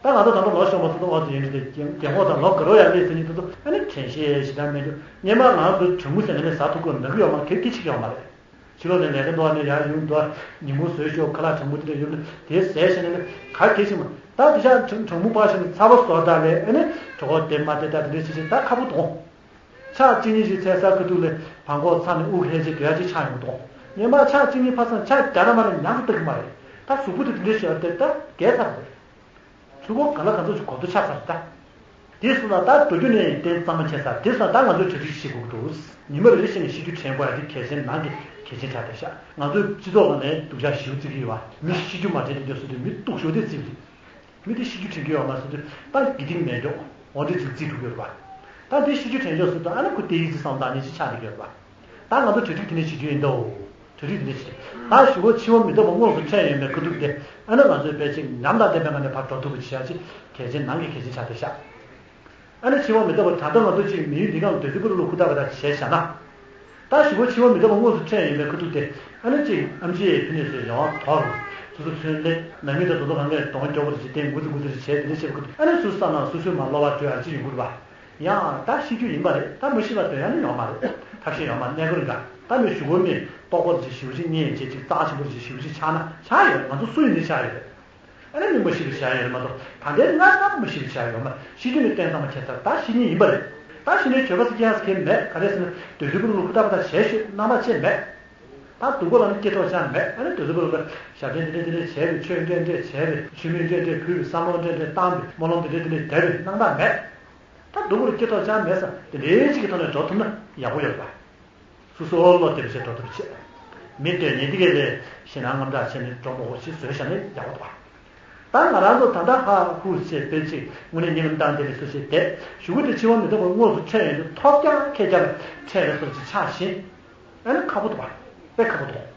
ད་ང་ཚོ་ད་ལྟ་ལོ་གཞོན་པ་ཚོ་ད་འོག་ཏུ་ཡིན་དུས་རྒན་གོག་དང་ལོ་དགའ་རོགས་ཡག་ལས་ཟེར་ཉིན་དུ་དུ་ཨ་ནི་དྲན་ཤེས་ཞེ་དྲག་མེད་རྒྱུ། སྔོན་མ་ང་ཚོ་གྲང་མོ་ཟས་ནས་ནི་ཟ་ཐུབ་ཀྱི་ཡོད་མ་རེད། གལ་ཏེ་ཅིག་ཡོད་མ་རེད། ཕྱི་ལོགས་ནས་ལས་ཀ་འདུག་ནས་ཡར་ཡོང་འདུག་ཉིན་གུང་ཟོས་ཤོག་ཁ་ལག་གྲང་མོ་དེ་འདྲ་ཡོད་ན་དེ་ཟས་བྱས་ནས་ནི་ག་གེ་ཞིག་མ་ད་དེ་ཤ་གྲང་གྲང་མོ་སྤར་བྱས་ནས་ཚ་བ་ཟོར་ད་ལས་ཨ་ནི་གྲོད་ཁོག་བདེ་མ་བདེ་ད་དེ་འདྲ་བྱས་བྱས་ད་ཁ་པོ་གཏོང་། ཕྱག་གཅིག་གཉིས་ཤིག་ཚལ་ས་ཁ་ཐུག་ལས་བང་གོག་ཚ་ནས་དབུགས་ཧལ་བྱས་སྡོད་ཡ་ཅིག་ཆགས་ཡོང་གཏོང་། སྔོན་མ་ཕྱག་གཅིག་གཉིས་ཕ་སང་ཕྱག་རྒྱ་ན་མ་ནས་ཉམས་སུ་བཏང་གི་མ་རེད། ད་གཟུགས་པོ་དེ་དེ་འདྲ་ཞིག་ཨ་དེ་ད་རྒས་ཚར་རེད། ཆུ་ཁོག་ག་ལ་ག་ཚོད་ཅིག་གོ་ཐོས་ཆགས་ཚར་ད། དེ་སོང་ན་ད་འགྲོ་རྒྱུ་ནས་གཏན་གཙང་མ་བྱས་ཚར། དེ་སོང་ན་ད་ང་ཚོས་གྲ་སྒྲིག་བྱེད་དགོས་ཀྱི་འདུག་ཉི་མ་རེ་རེ་བཞིན་ཤི་རྒྱུ་དྲན་དགོས་ཡ་དེ་གལ་ཆེན་ནང་གི་གལ་ཆེན་ཆགས་བསྡད་ཤག་ང་ཚོའི་སྤྱི་ཚོགས་ནང་ནས་སྡུག་ཅག་ཞེ་པོ་བརྩི་གི་ཡོད་པ། མི་ཤི་རྒྱུ་མ་དྲན་དེ་འདྲ་སུ་དེ་མི་སྡུག་ཤོས་དེ་བརྩི་གི་རེད། མི་དེ་ཤི་རྒྱུ་དྲན་གི་ཡོད་མ་སུ་དེ་ད་དགེ་སྡིག་མེད་མགྱོགས་འོ་འདྲ་ཅིག་བརྩི་ཐུབ་ཀྱི་ཡོད་རེད་པ། ད་དེ་ཤི་རྒྱུ་དྲན་ཆོག་སུ་དང་ཨ་ན་ཁུ་དེ་ཡིད་ཀྱི་བསམ་སྟངས་ནི་ཅི་ཆགས་བསྡད་ཀྱི་ཡོད་རེད་པ། ད་ང་ཚོ་གྲ་སྒྲིག་དེ་ནས་བྱེད་རྒྱུ་ཡིན་ད། འོ་གྲ་སྒྲིག་དེ་ནས་བྱེད། ད་གཞུག་གུ་འཆི་བ་མི་རྟག་པ་དངོས་སུ་འཕྲད་ཡོང་བའི་ཁ་ཐུག་དེ་ཨ་ན་ང་ཚོས་དཔེ་ཅིག་ཉམས་དང་ལྡན་པའི་ངང་ནས་ཕར་འགྲོ་ཐུབ་པ་བྱེད་ཡ་ཅིག་གལ་ཆེན་ནང་གི་གལ་ཆེན་ཆགས་བསྡད་ཤག་ཨ་ནི་འཆི་བ་མི་རྟག་པར་ད་ལྟ་ང་ཚོ་གཅིག་མི་ཡུལ་འདི་གའི་བདུད་རྩི་ཕུ་ནུ་ལ་ཧུར་ཐག་པ་ད་བྱས་བཞག་ན། ད་གཞུག་གུ་འཆི་བ་མི་རྟག་པ་དངོས་སུ་འཕྲད་ཡོང་བའི་ཁ་ཐུག་དེ་ཨ་ནི་གཅིག་ཨེམ་ཆི་ཡའི་ཕུ་ནུ་ཚོས་ཡོང་བ་དོར། སོ་སོ་ཚུན་ལེ་ནང་མི་དང་དོ་དོ་གང་གས་གདོང་སྐྱོ་བོ་རེ་བྱེད་དེ་ངུ་ཙི་ངུ་ཙི་རེ་བྱས་དེ་འདྲ་བྱེད་པའི་ཁ་ཐུག་ཨ་ནི་སུ་བསམ་ན་སོ་སོའི་མ་བློ་བ་གྲོས་ཨ་ཅི་ཡོང་གི་རེད་པ། ཡང་ད་ཤི་རྒྱུ་ཡིན་པ་རེད། ད་མ་ཤི་བར་སྡོད་ཡ་ནི་ཡོང་མ་རེད། ཐབས་ཤེས་ཡོད་མ་རེད། གནས་སྐོར་འགའ་ད་མི་ཞུ་སྒོ་མི་ལྟོགས་པོ་རེ་བྱེད་ཞེ་པོ་ཅིག་གཉིད་བྱེད་ཅིག་རྩ་ཆེན་པོ་རེ་བྱེད་ཞེ་པོ་ཅིག་ཆགས་ན་ཆགས་ཡོད་རེད། ང་ཚོ་སུ་ཡིན་ནའི་ཆགས་ཡོད་རེད། ཨ་ནི་མི་མ་ཤི་བའི་བྱ་ཡོད་མ་གཏོགས་ད་ལྟའི་སྔ་ས་མ་ཤི་བའི་བྱ་ཡོད་མ་རེད། ཤི་རྒྱུ་ནི་གཏན་ཚང་མ་ཁྱད་མཚར། ད་ཤི་ཉིན་ཡིན་པ་རེད། ད་ཤི་ནས་བྱོས་པ་ཟེར་ཁྱད་ས་ཁྱད་མེད། ག་རེ་ཟེར་ན་བདུད་རྩི་ཕུ་ནུ་ལ་ཧུར་ཐག་པ་ད་བྱས་ཤོད་རྣམ་པ་ཅན་མེད། ད་སྡུག་པོ་ལ་ནི་སྐྱེ་ཐོག་ཅང་མེད། ཨ་ནི་བདུད་རྩི་ཕུ་ནུ་ལ་ཞབས་བརྟན་འདི་འདྲས་འདི་འདྲས་བྱས་པས། མཆོད་མེ་འདྲས་འདྲས་ཕུལ་བས། བསམ་བློ་འདྲས་འདྲས་བཏང་བས། སྨོན་ལམ་འདི་འདྲས་འདི་འདྲས་བརྒྱབ་པས་སྣང་དག་མེད། ད་སྡུག་པོ་ལ་སྐྱེ་ཐོག་ཅང་མེད་ས་དེ་འདྲའི་ཅིག་གི་ཐོག་ནས་འགྲོ་ཐུབ་ན་ཡག་པོ་ཡོད་པ། སོ་སོ་བློ་བདེ་པོ་བྱས་འགྲོ་ཐུབ་པ་བྱེད། མི་སྡོད་ཉེན་འདི་གས་ལས་ཞེད་སྣང་དངངས་སྐྲག་བྱས་ནས་འགྲོ་མ་དགོས་ཞེས་བཟོས་བཞག་ན་ཡག་པོ་འདུག་ད་ང་རང་ཚོ་ད་ལྟ་ཧ་ཧུ་བྱས་དཔེ་ཅིག་དངོས་གནས་སྙིང་གཏམ་དེ་ལས་སུ་ཞིག་བསྡད་གཞུག་གུ་དེ་འཆི་བ་མི་རྟག་པ་དངོས་སུ་འཕྲད་ཡོང་དུས་ཐོབ་རྒྱག་ཁེ་རྒྱག་ལ་འཕྲད་པའི་བཟོ་ཅིག་ཆགས་ཤིང་། ཨ་ནི་ཁག་པོ་འདུག་པ། དཔེ་ཁག་པོ་འདུག་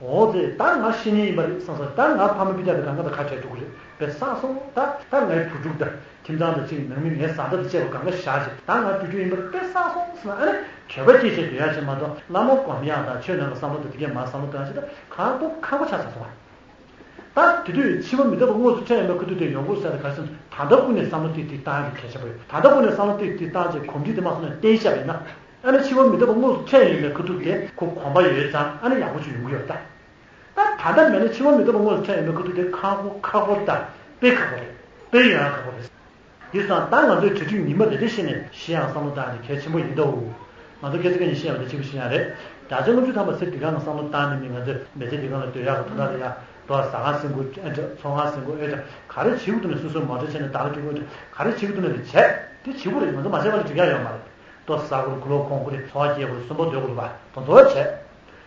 འོ་ཙི་ད་ང་ཤི་ཉེན་ཡིན་པ་རེད་བསམ་སོང་། ད་ང་ཕ་མ་སྤུན་ཀྱག་དེ་གང་ག་དང་ཁ་བྲལ་འགྲོ་གི་རེད་པས་བསམ་སོང་། ད་ད་ངའི་བུ་ཕྲུག་དང་ཁྱིམ་ཚང་དང་གཅིག་ནང་མི་ངའི་བཟའ་ཟླ་དང་བཅས་པ་གང་ག་བཞག་ཅིག་ད་ང་སྡོད་རྒྱུ་ཡིན་པ་རེད་པས་བསམ་སོང་ཟེར་ན། ཨ་ནི་གྱོད་པ་སྐྱེས་བྱས་སྡོད་ཡག་ཅིག་མ་གཏོགས་བླ་མ་སྒོམ་ཡག་དང་ཆོས་ནང་གི་བསམ་བློ་དང་དེ་གས་མ་བསམ་བློ་གཏོང་ཡག་ཅིག་ད་གང་པོ་ཁག་པོ་ཆགས་ཚར་སོང་བ། ད་དེ་དུས་འཆི་བ་མི་རྟག་པ་དངོས་སུ་འཕྲད་ཡོང་བའི་ཁ་ཐུག་དེ་ཡོང་དགོས་ཟེར་ན་ག་རེ་ཟེར་ན། ད་ལྟ་ཀུན་ནས་བསམ་བློ་ཏིག་ཏིག་བཏང་ཡག་གི་གལ་ཆེན་པོ་ཡོད། ད་ལྟ་ཀུན་ནས་བསམ་བློ་ཏིག་ཏིག་བཏང་བྱས་གོམས་འདྲིས་དེ་མ་སོང་ན་བརྟན་བཞག་པ་ཡིན་ན། ཨ་ནི་འཆི་བ་མི་རྟག་པ་དངོས་སུ་འཕྲད་ཡོང་བའི་ཁ་ཐུག་དེ་ཁོ་གོམས་པ་ཡོད་ཙང་ཨ་ནི་ཡག་པོ་ཅིག་ཡོང་གི་ཡོད་ད། ད་ད་ལྟ་མེད་ན་འཆི་བ་མི་རྟག་པ་དངོས་སུ་འཕྲད་ཡོང་བའི་ཁ་ཐུག་དེ་ཁག་པོ་ཁག་པོ་རེད་ད། དཔེ་ཁག་པོ་རེད། དཔེ་ཡོང་ཡག་ཁག་པོ་རེད། དེ་སོང་ད་ང་ཚོའི་གྲ་སྒྲིག་ཉི་མ་རེ་རེ་བཞིན་ནས་ཤི་ཡག་བསམ་བློ་བཏང་ནས་གལ་ཆེན་པོ་ཡིན་ད། འོ་ང་ཚོ་སྐད་ཆ་སྐད་ནས་ཤི་ཡག་ལ་གཅིག་པུ་ཤི་ཡག་རེད། བརྒྱ་ཆ་ལྔ་བཅུ་ཐམ་པ་ཚེ་འདི་ག་ལ་བསམ་བློ་བཏང་ནས་མི་ང་ཚོས་མི་ཚེ་འདི་ག་ལ་སྡོད་ཡག་གི་དོན་དག་ལ་ཡ་ལྟོ་ཟ་ཁང་སེང་གོ་ཨེ་འདྲ་ཚོང་ཁང་སེང་གོ་ཨེ་འདྲ་ག་རེ་བྱེད་དགོས་འདུག་ན་སོ་སོའི་མོ་ཊ་བྱས་ནས་བདག་ལ་སྤྲོད་དགོས་འདུག་ག་རེ་བྱེད་དགོས་འདུག་ན་བྱས། དེ་བྱེད་དགོས་རེད། ང་ཚོ་མ་བྱས་པ་ལ་འགྲིག་ཡག་ཡོད་མ་རེད། ལྟོ་ཟ་དགོས་རེད། ཁུ་ལོ་གོན་དགོས་རེད། འཚོ་བ་སྐྱེལ་དགོས་རེད། གསོན་པོ་སྡོད་དགོས་རེད་པ། དེ་ཚོ་བྱས།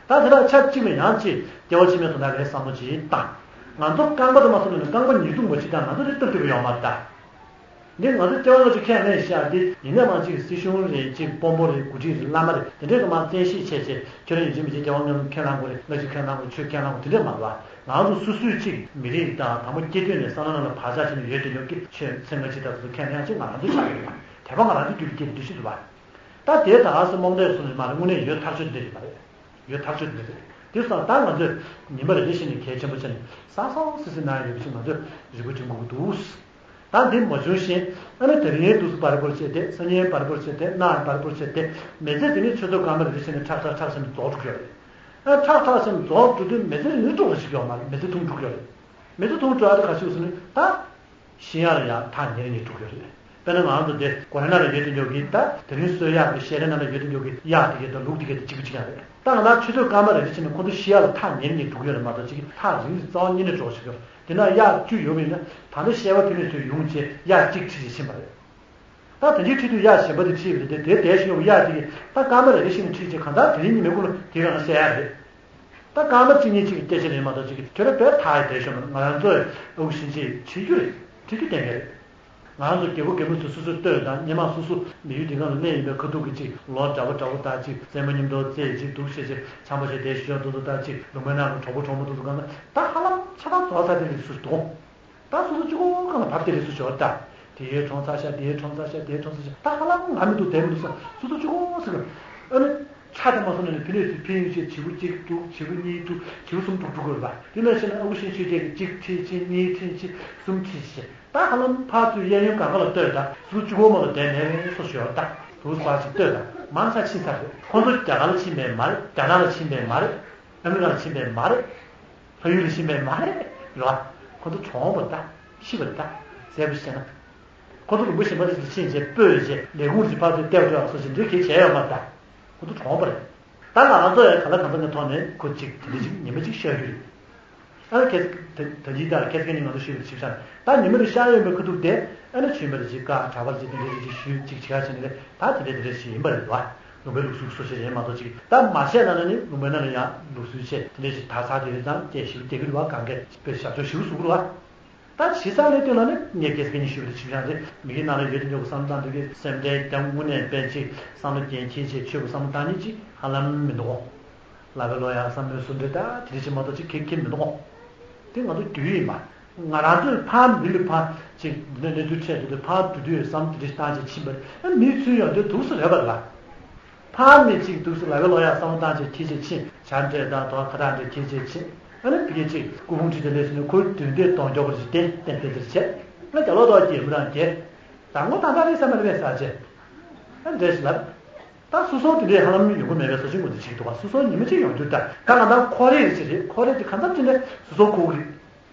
ད་དེ་དག་ཆབས་ཅིག་ལ་ཡང་ཅིག་སྐྱེ་བ་ཕྱི་མའི་དོན་དག་ལ་བསམ་བློ་ཅིག་བཏང་། ང་ཚོ་རྐང་པ་དེ་མ་སོང་ན་རྐང་པ་ཉེས་ལྟུང་མ་བྱེད་དང་ང་ཚོ་དེ་སྟབས་བདེ་པོ་ཡོད་མ་རེད་ད། འདི་ང་ཚོ་སྐྱེ་བ་སྔ་ཕྱི་ཁས་ལེན་བཞག་འདི་ཡིན་ན་མ་གཅིག་སྲིད་གཞུང་རེད། གཅིག་དཔོན་པོ་རེད། འགོ་ཁྲིད་རེད། བླ་མ་རེད། དེ་འདྲས་ཀྱི་མར་བཙན་ཤེད་བྱས་བྱས་ཁྱོད་རང་ཡིན་གཅིག་མིན་གཅིག་སྐྱེ་བ་སྔ་མ་ཁས་བླངས་དགོས་རེད། སྔ་ཕྱི་ཁས་བླངས་དགོས། ཆོས་ཁས་བླངས་དགོས། དེ་འདྲས་མ་རེད་པ། ང་ཚོ་སོ་སོའི་གཅིག་མི་རིགས་དང་དང་པོ་སྐྱེ་དུས་ནས་བསམ་བློ་ནང་ལ་བག་ཆགས་བྱས་ནས་ཡོད་དེ་ཡོད་ཀྱི་ཆོས་ཚེ་སྔ་ཕྱི་ལྟར་དུ་ཁས་ལེན་ཡག་ཅིག་ང་རང་ཚོ་ཆགས་ཡོད་པ། དད་པ་ང་རང་ཚོ་རྒྱུད་ལ་སྐྱེས་ཏེ་འདུ་ཤེས་འདུག་པ། ད་དེ་ད་ག་སེ་རྨོངས་དད་སོང་ནས་མ་རེད། དངོས་གནས་ཡོད་ཐག་ཆོད་འདི་རེད་པ་རེད། ཡོད་ཐག་ཆོད་འདི་རེད། དེ་སོང་ད་ང་ཚོས་ཉིན་པ་རེ་རེ་བཞིན་ནས་གལ་ཆེན་པོ་བྱས་ནས་སང་སང་སི་སི་ན་ཡོད་པ་ཞིག་ང་ཚོས་རེ་སྐུལ་དྲན་དགོས་ཀྱི་འདུག་ད་འདི་མ་བྱུང་ཞིང་ཨ་ནི་དེ་རིང་འདུག་སེ་བར་བར་བྱས་ཏེ་སང་ཉིན་བར་བར་བྱས་ཏེ་གནངས་བར་བར་བྱས་ཏེ་མི་ཚེ་འདི་ནི་ཆུ་ཚོད་སྐར་མ་རེ་རེ་བྱས་ནས་ཁྲག་ཁྲག་ཁྲག་བྱས་ནས་རྫོགས་འགྲོ་གི་ཡོད་རེད། ཨ་ཁྲག་ཁྲག་བྱས་ནས་རྫོགས་འགྲོ་དུས་མི་ཚེ་ཡུན་འགྲོ་བ་ཞིག་ཡོད་མ་རེད། མི་ཚེ་ཐུང་འགྲོ་གི་ཡོད་རེད། མི་ཚེ་ཐུང་འགྲོ་ཡག་དེ་ག་ཞིག་ཟེར་ན་ད། ཤི་ཡག་ལ་ཡང་ཐག་ཉེ་རུ་ཉེ་འགྲོ་གི་ཡོད་རེད། དཔེར་ན་ང་ཚོ་འདི་སྒོ་རའི་ནང་ལ་ཡོད་དུས་འཇོག་གི་ད་དེ་རིང་གསོད་ཡག་གི་ཤེལ་རས་ནང་ལ་ཡོད་དུས་འཇོག་གི་གཡག་དེ་གས་དང་ལུག་དེ་གས་དེ་གཅིག་པ་གཅིག་རྐྱང་རེད། ད་ང་རང་ཆུ་ཚོད་སྐར་མ་རེ་རེ་བྱས་ནས་ཁོ་ཚོ་ཤི་ཡག་ལ་ཐག་ཉེ་རུ་ཉེ་འགྲོ་གི་ཡོད་རེད་མ་གཏོགས་ཅིག་ཐག་རིང་རུ་རྩ་བ་ཉིད་ནས་འགྲོ་ཞིག་ཡོད་རེད། དེ་ན་གཡག་བཅུ་ཡོད་པ་ཡིན་ན་ད་ལྟ་ཤེལ་བ་དེ་ནས་ཚུར་ཡོང་བྱས་གཡག་གཅིག་ཁྲིད་ཅིག་ཕྱིན་པ་རེད། ད་དེ་འདྲའི་ཁྲིད་དུས་གཡག་གཞན་པ་དེ་ཁྲིད་པ་རེད་དེ་དེ་དེ་བཞིན་ཡོད་པའི་གཡག་དེ་གས་ད་སྐར་མ་རེ་རེ་བཞིན་ཁྲིད་ཅིག་གང་ལྟར་དེ་རིང་ཉི་མའི་གུང་ལ་དེ་རང་བསད་ཡག་རེད། ད་སྐར་མ་གཅིག་གཉིས་གཅིག་གི་སྐད་ཆ་རེད་མ་གཏོགས་གཅིག་གི་ཁྱོད་རང་དཔེ་ཐག་ཡི་བསྡད་ཤོག་ང་རང་ཚོས་ཨ་ཁུ་ཤིན་ཅིག་བྱེད་རྒྱུ་རེད། བྱེད་རྒྱུ་གཏན་འཁེལ་རེད། ང་རང་ཚོ་རྒད་པོ་རྒད་མོ་ཚོ་སོ་སོས་ལྟོས་དང་སྔོན་མ་སོ་སོ་མི་ཡུལ་འདི་ག་ལ་གནས་ཡིན་པའི་ཁ་ཐུག་གི་གཅིག་ལོ་འདྲ་པོ་འདྲ་པོ་དག་གཅིག་རྩེད་མོ་མཉམ་དུ་རྩེད་གཅིག་འདུག་བྱེད་ཅིག་ཆང་པ་བཞེས་བསྡད་ཤོག་འདུག་འདུག་དག་གཅིག་ལུང་པའི་ནང་གི་གྲོགས་པོ་གྲོགས་མོ་འདུག་འདུག་གང་ན་ད་ཧ་ལམ་ཆ་ཚང་རྫོགས་ཚར་དེ་རེད་སུ་གཏོང་། ད་སོ་སོ་གཅིག་པོ་སྒང་ལ་བབས་ཏེ་རེད་སུ་ཞོར་ད། དེའི་གྲོང་ཚར་ཤག་དེའི་གྲོང་ཚར་ཤག་དེའི་གྲོང་ཚར་ཤག་ད་ཧ་ལམ་ང་མི་འདུག་བསྡད་མི་འདུག་བསམ་སོ་སོ་གཅིག་པོ་ཟེར་གི་ཨ་ནི་ཁྲག་དེ་མ་སོང་ན་ནི་ཕི་ནས་སུ་ཕི་ཡུན་ཆད་བྱིའུ་གཅིག་འདུག་བྱིའུ་གཉིས་འདུག་བྱིའུ་གསུམ་འདུག་འགྲོ་དགོས་པ་དེ་ནང་བཞིན་ཨ་ཁུ་ཤིན་ཆོས་རྒྱལ་གྱི་གཅིག་ཁྲིད་ཅིག་གཉིས་ཁྲིད་ཅིག་གསུམ་ཁྲིད་ཅིག་ད་ཧ་ལམ་ཕར་ཚུར་གཡས་གཡོན་གང་ག་ལ་ལྟོས་ད་སོ་སོ་གཅིག་པོ་མ་གཏོགས་བསྡད་མེད་སོ་ཞོར་ད་དུ་སུ་ཕར་ཅིག་ལྟོས་ད་མང་ས་ཕྱིན་ཚར་རེད། ཁོང་ཚོ་རྒྱ་གར་ལ་ཕྱིན་པའི་མ་རེད། རྒྱ་ནག་ལ་ཕྱིན་པའི་མ་རེད། ཨ་མི་རི་ཀ་ལ་ཕྱིན་པའི་མ་རེད། ཕ་ཡུལ་ལ་ཕྱིན་པའི་མ་རེད། རེད་བ། ཁོ་ཚོ་གྲོངས་པ་ད། ཤི་བ་ད། ཟས་པོ་ཞིག་བྱས་ན། ཁོ་ཚོ་ལུང་པ་གཞན་པ་ཞིག་ལ་ཕྱིན་བྱས་སྤོས་བྱས་ལས་ཁུངས་ཀྱི་ཕར་ཚུར་བལྟས་འགྲོ་ཡག་སོགས་ཞིག་འདྲི་གལ་བྱས་ཡོད་མ་རེད་ད། ཁོ་ཚོ་གྲོངས་པ་རེད། ད་ང་རང་ཚོ་ཡང་ག་ལ་གང་འཚམ་གྱི་ཐོག་ནས་ཁོ་གཅིག་དེ་འདྲ་ཞིག་ཉི་མ་གཅིག་ཤར་རྒྱུ་རེད། ཨ་ནི་ཁྱེད་ད་ད་ལྟ་ཁྱེད་ཀྱིས་ནི་ང་ཚོ་ཞུས་པ་ཞིབ་ཆ་ད་ཉི་མ་རེ་ཤར་ཡོད་པའི་ཁ་ཐུག་དེ་ཨ་ནི་ཆོས་མེད་ཅིག་བཀའ་གྲྭ་པར་ཅིག་དེ་འདྲ་ཞིག་ཞུས་ཅིག་བྱེད་ཡག་བྱས་ནས་ད་དེ་འདྲ་དེ་འདྲ་ཞིག་ཡིན་པ་རེད་བ། ལུང་པའི་ལུགས་སྲོལ་སོ་སོ་ཞིག་རེད་མ་གཏོགས་ཅིག་ད་མ་བཤད་ན་ནི་ལུང་པའི་ནང་ལ་ཡང་ལུགས་སྲོལ་ཆེ་དེ་འདྲ་ཞིག་དར་ཚགས་དེ་ཡོད་ཙང་སྐད་ཞིབ་བསྡད་ཀྱི་རེད་བ། གང་གས་དཔེ་ཞབས་ཕྱོགས་ཞིབ་བཟོ་གི་རེད་བ། ད་ཇི་ལྟར་ལས་དོན་ལ་ནི་ངས་སྐད་ཆ་གཉིས་ཞུས་པ་དེ་ཞིབ་ཆ་རེད། མི་གི་ནང་ལ་ཡོད་དེ་འདྲ་གི་བསམ་བློ་བཏང་འདུག་གི་སེམས་ཁྲལ་དང་དངོས་གནས་དཔེ་ཅིག་བསམ་བློ་རྒྱན་འཁྱེར་བྱས་ཆོས་པ་བསམ་བློ་བཏང་ཉིད་ཅིག་ཧ་ལམ་མི་འདུག་གོ། ལབ་པའི་ལོ་ཡག་བསམ་བློའི་བཟོ་འདྲ་ད་དེ་འདྲ་ཅིག་མ་གཏོགས་ཅིག་གེ་གེ་མི་འདུག་གོ། དེ་ང་ཚོ་རྒྱུས་ཡིན་པ། ང་རང་ཚོས་ཕར་མི་ལ་ཕར་ཅིག་གནས་གནས་ཚུལ་འཕྲད་འདུག་དེ་ཕར་འགྲོ་དུས་བསམ་དེ་འདྲ་ཞིག་བཏང་བྱས་ཕྱིན་པ་རེད། མི་ཚུར་ཡོང་དུས་འདུག་སེ་རེད་པ་ལ། ཕར་མི་གཅིག་འདུག་སེ་ལབ་པའི་ལོ་ཡག་བསམ་བློ་བཏང་བྱས་ཁྱེར་བྱས་ཕྱིན་ཇ་འདྲ་དང་དོ་ཁ་དྲག་འདྲ་ཁྱེར་བྱས་ཕྱིན། ཨ་ནི་ཕ་གི་གཅིག་སྐུ་ཕུང་ཁྲིད་དེ་ལས་སོང་ནས་ཁོའི་མདུན་དེ་གདོང་སྐྱོར་པོ་ཞིག་བསྟན་བསྟན་བསྟན་ཟེར་བྱས། ང་རྒྱ་ལོ་ཏོག་རྒྱལ་མི་རང་རྒྱལ། དང་པོ་ད་ལྟ་རེད་བསམ་པ་རེད་བསམ་བྱས། ཨ་འདྲ་ཞིག་ལབ། ད་སོ་སོ་དེ་འདྲའི་ཧ་ལམ་ཡོང་གི་མེད་པའི་བཟོ་ཅིག་ངོས་འཛིན་བྱེད་ཀྱི་འདུག་བ། སོ་སོ་ཉི་མ་གཅིག་ཡོང་རྒྱུ་ད་ད་ང་ད་ཁོ་རེ་རེ་ཅིག་རེད། ཁོ་རེ་དེ་གང་འཚམ་ཅིག་ནས་སོ་སོ་ཁོ་གི་རེད།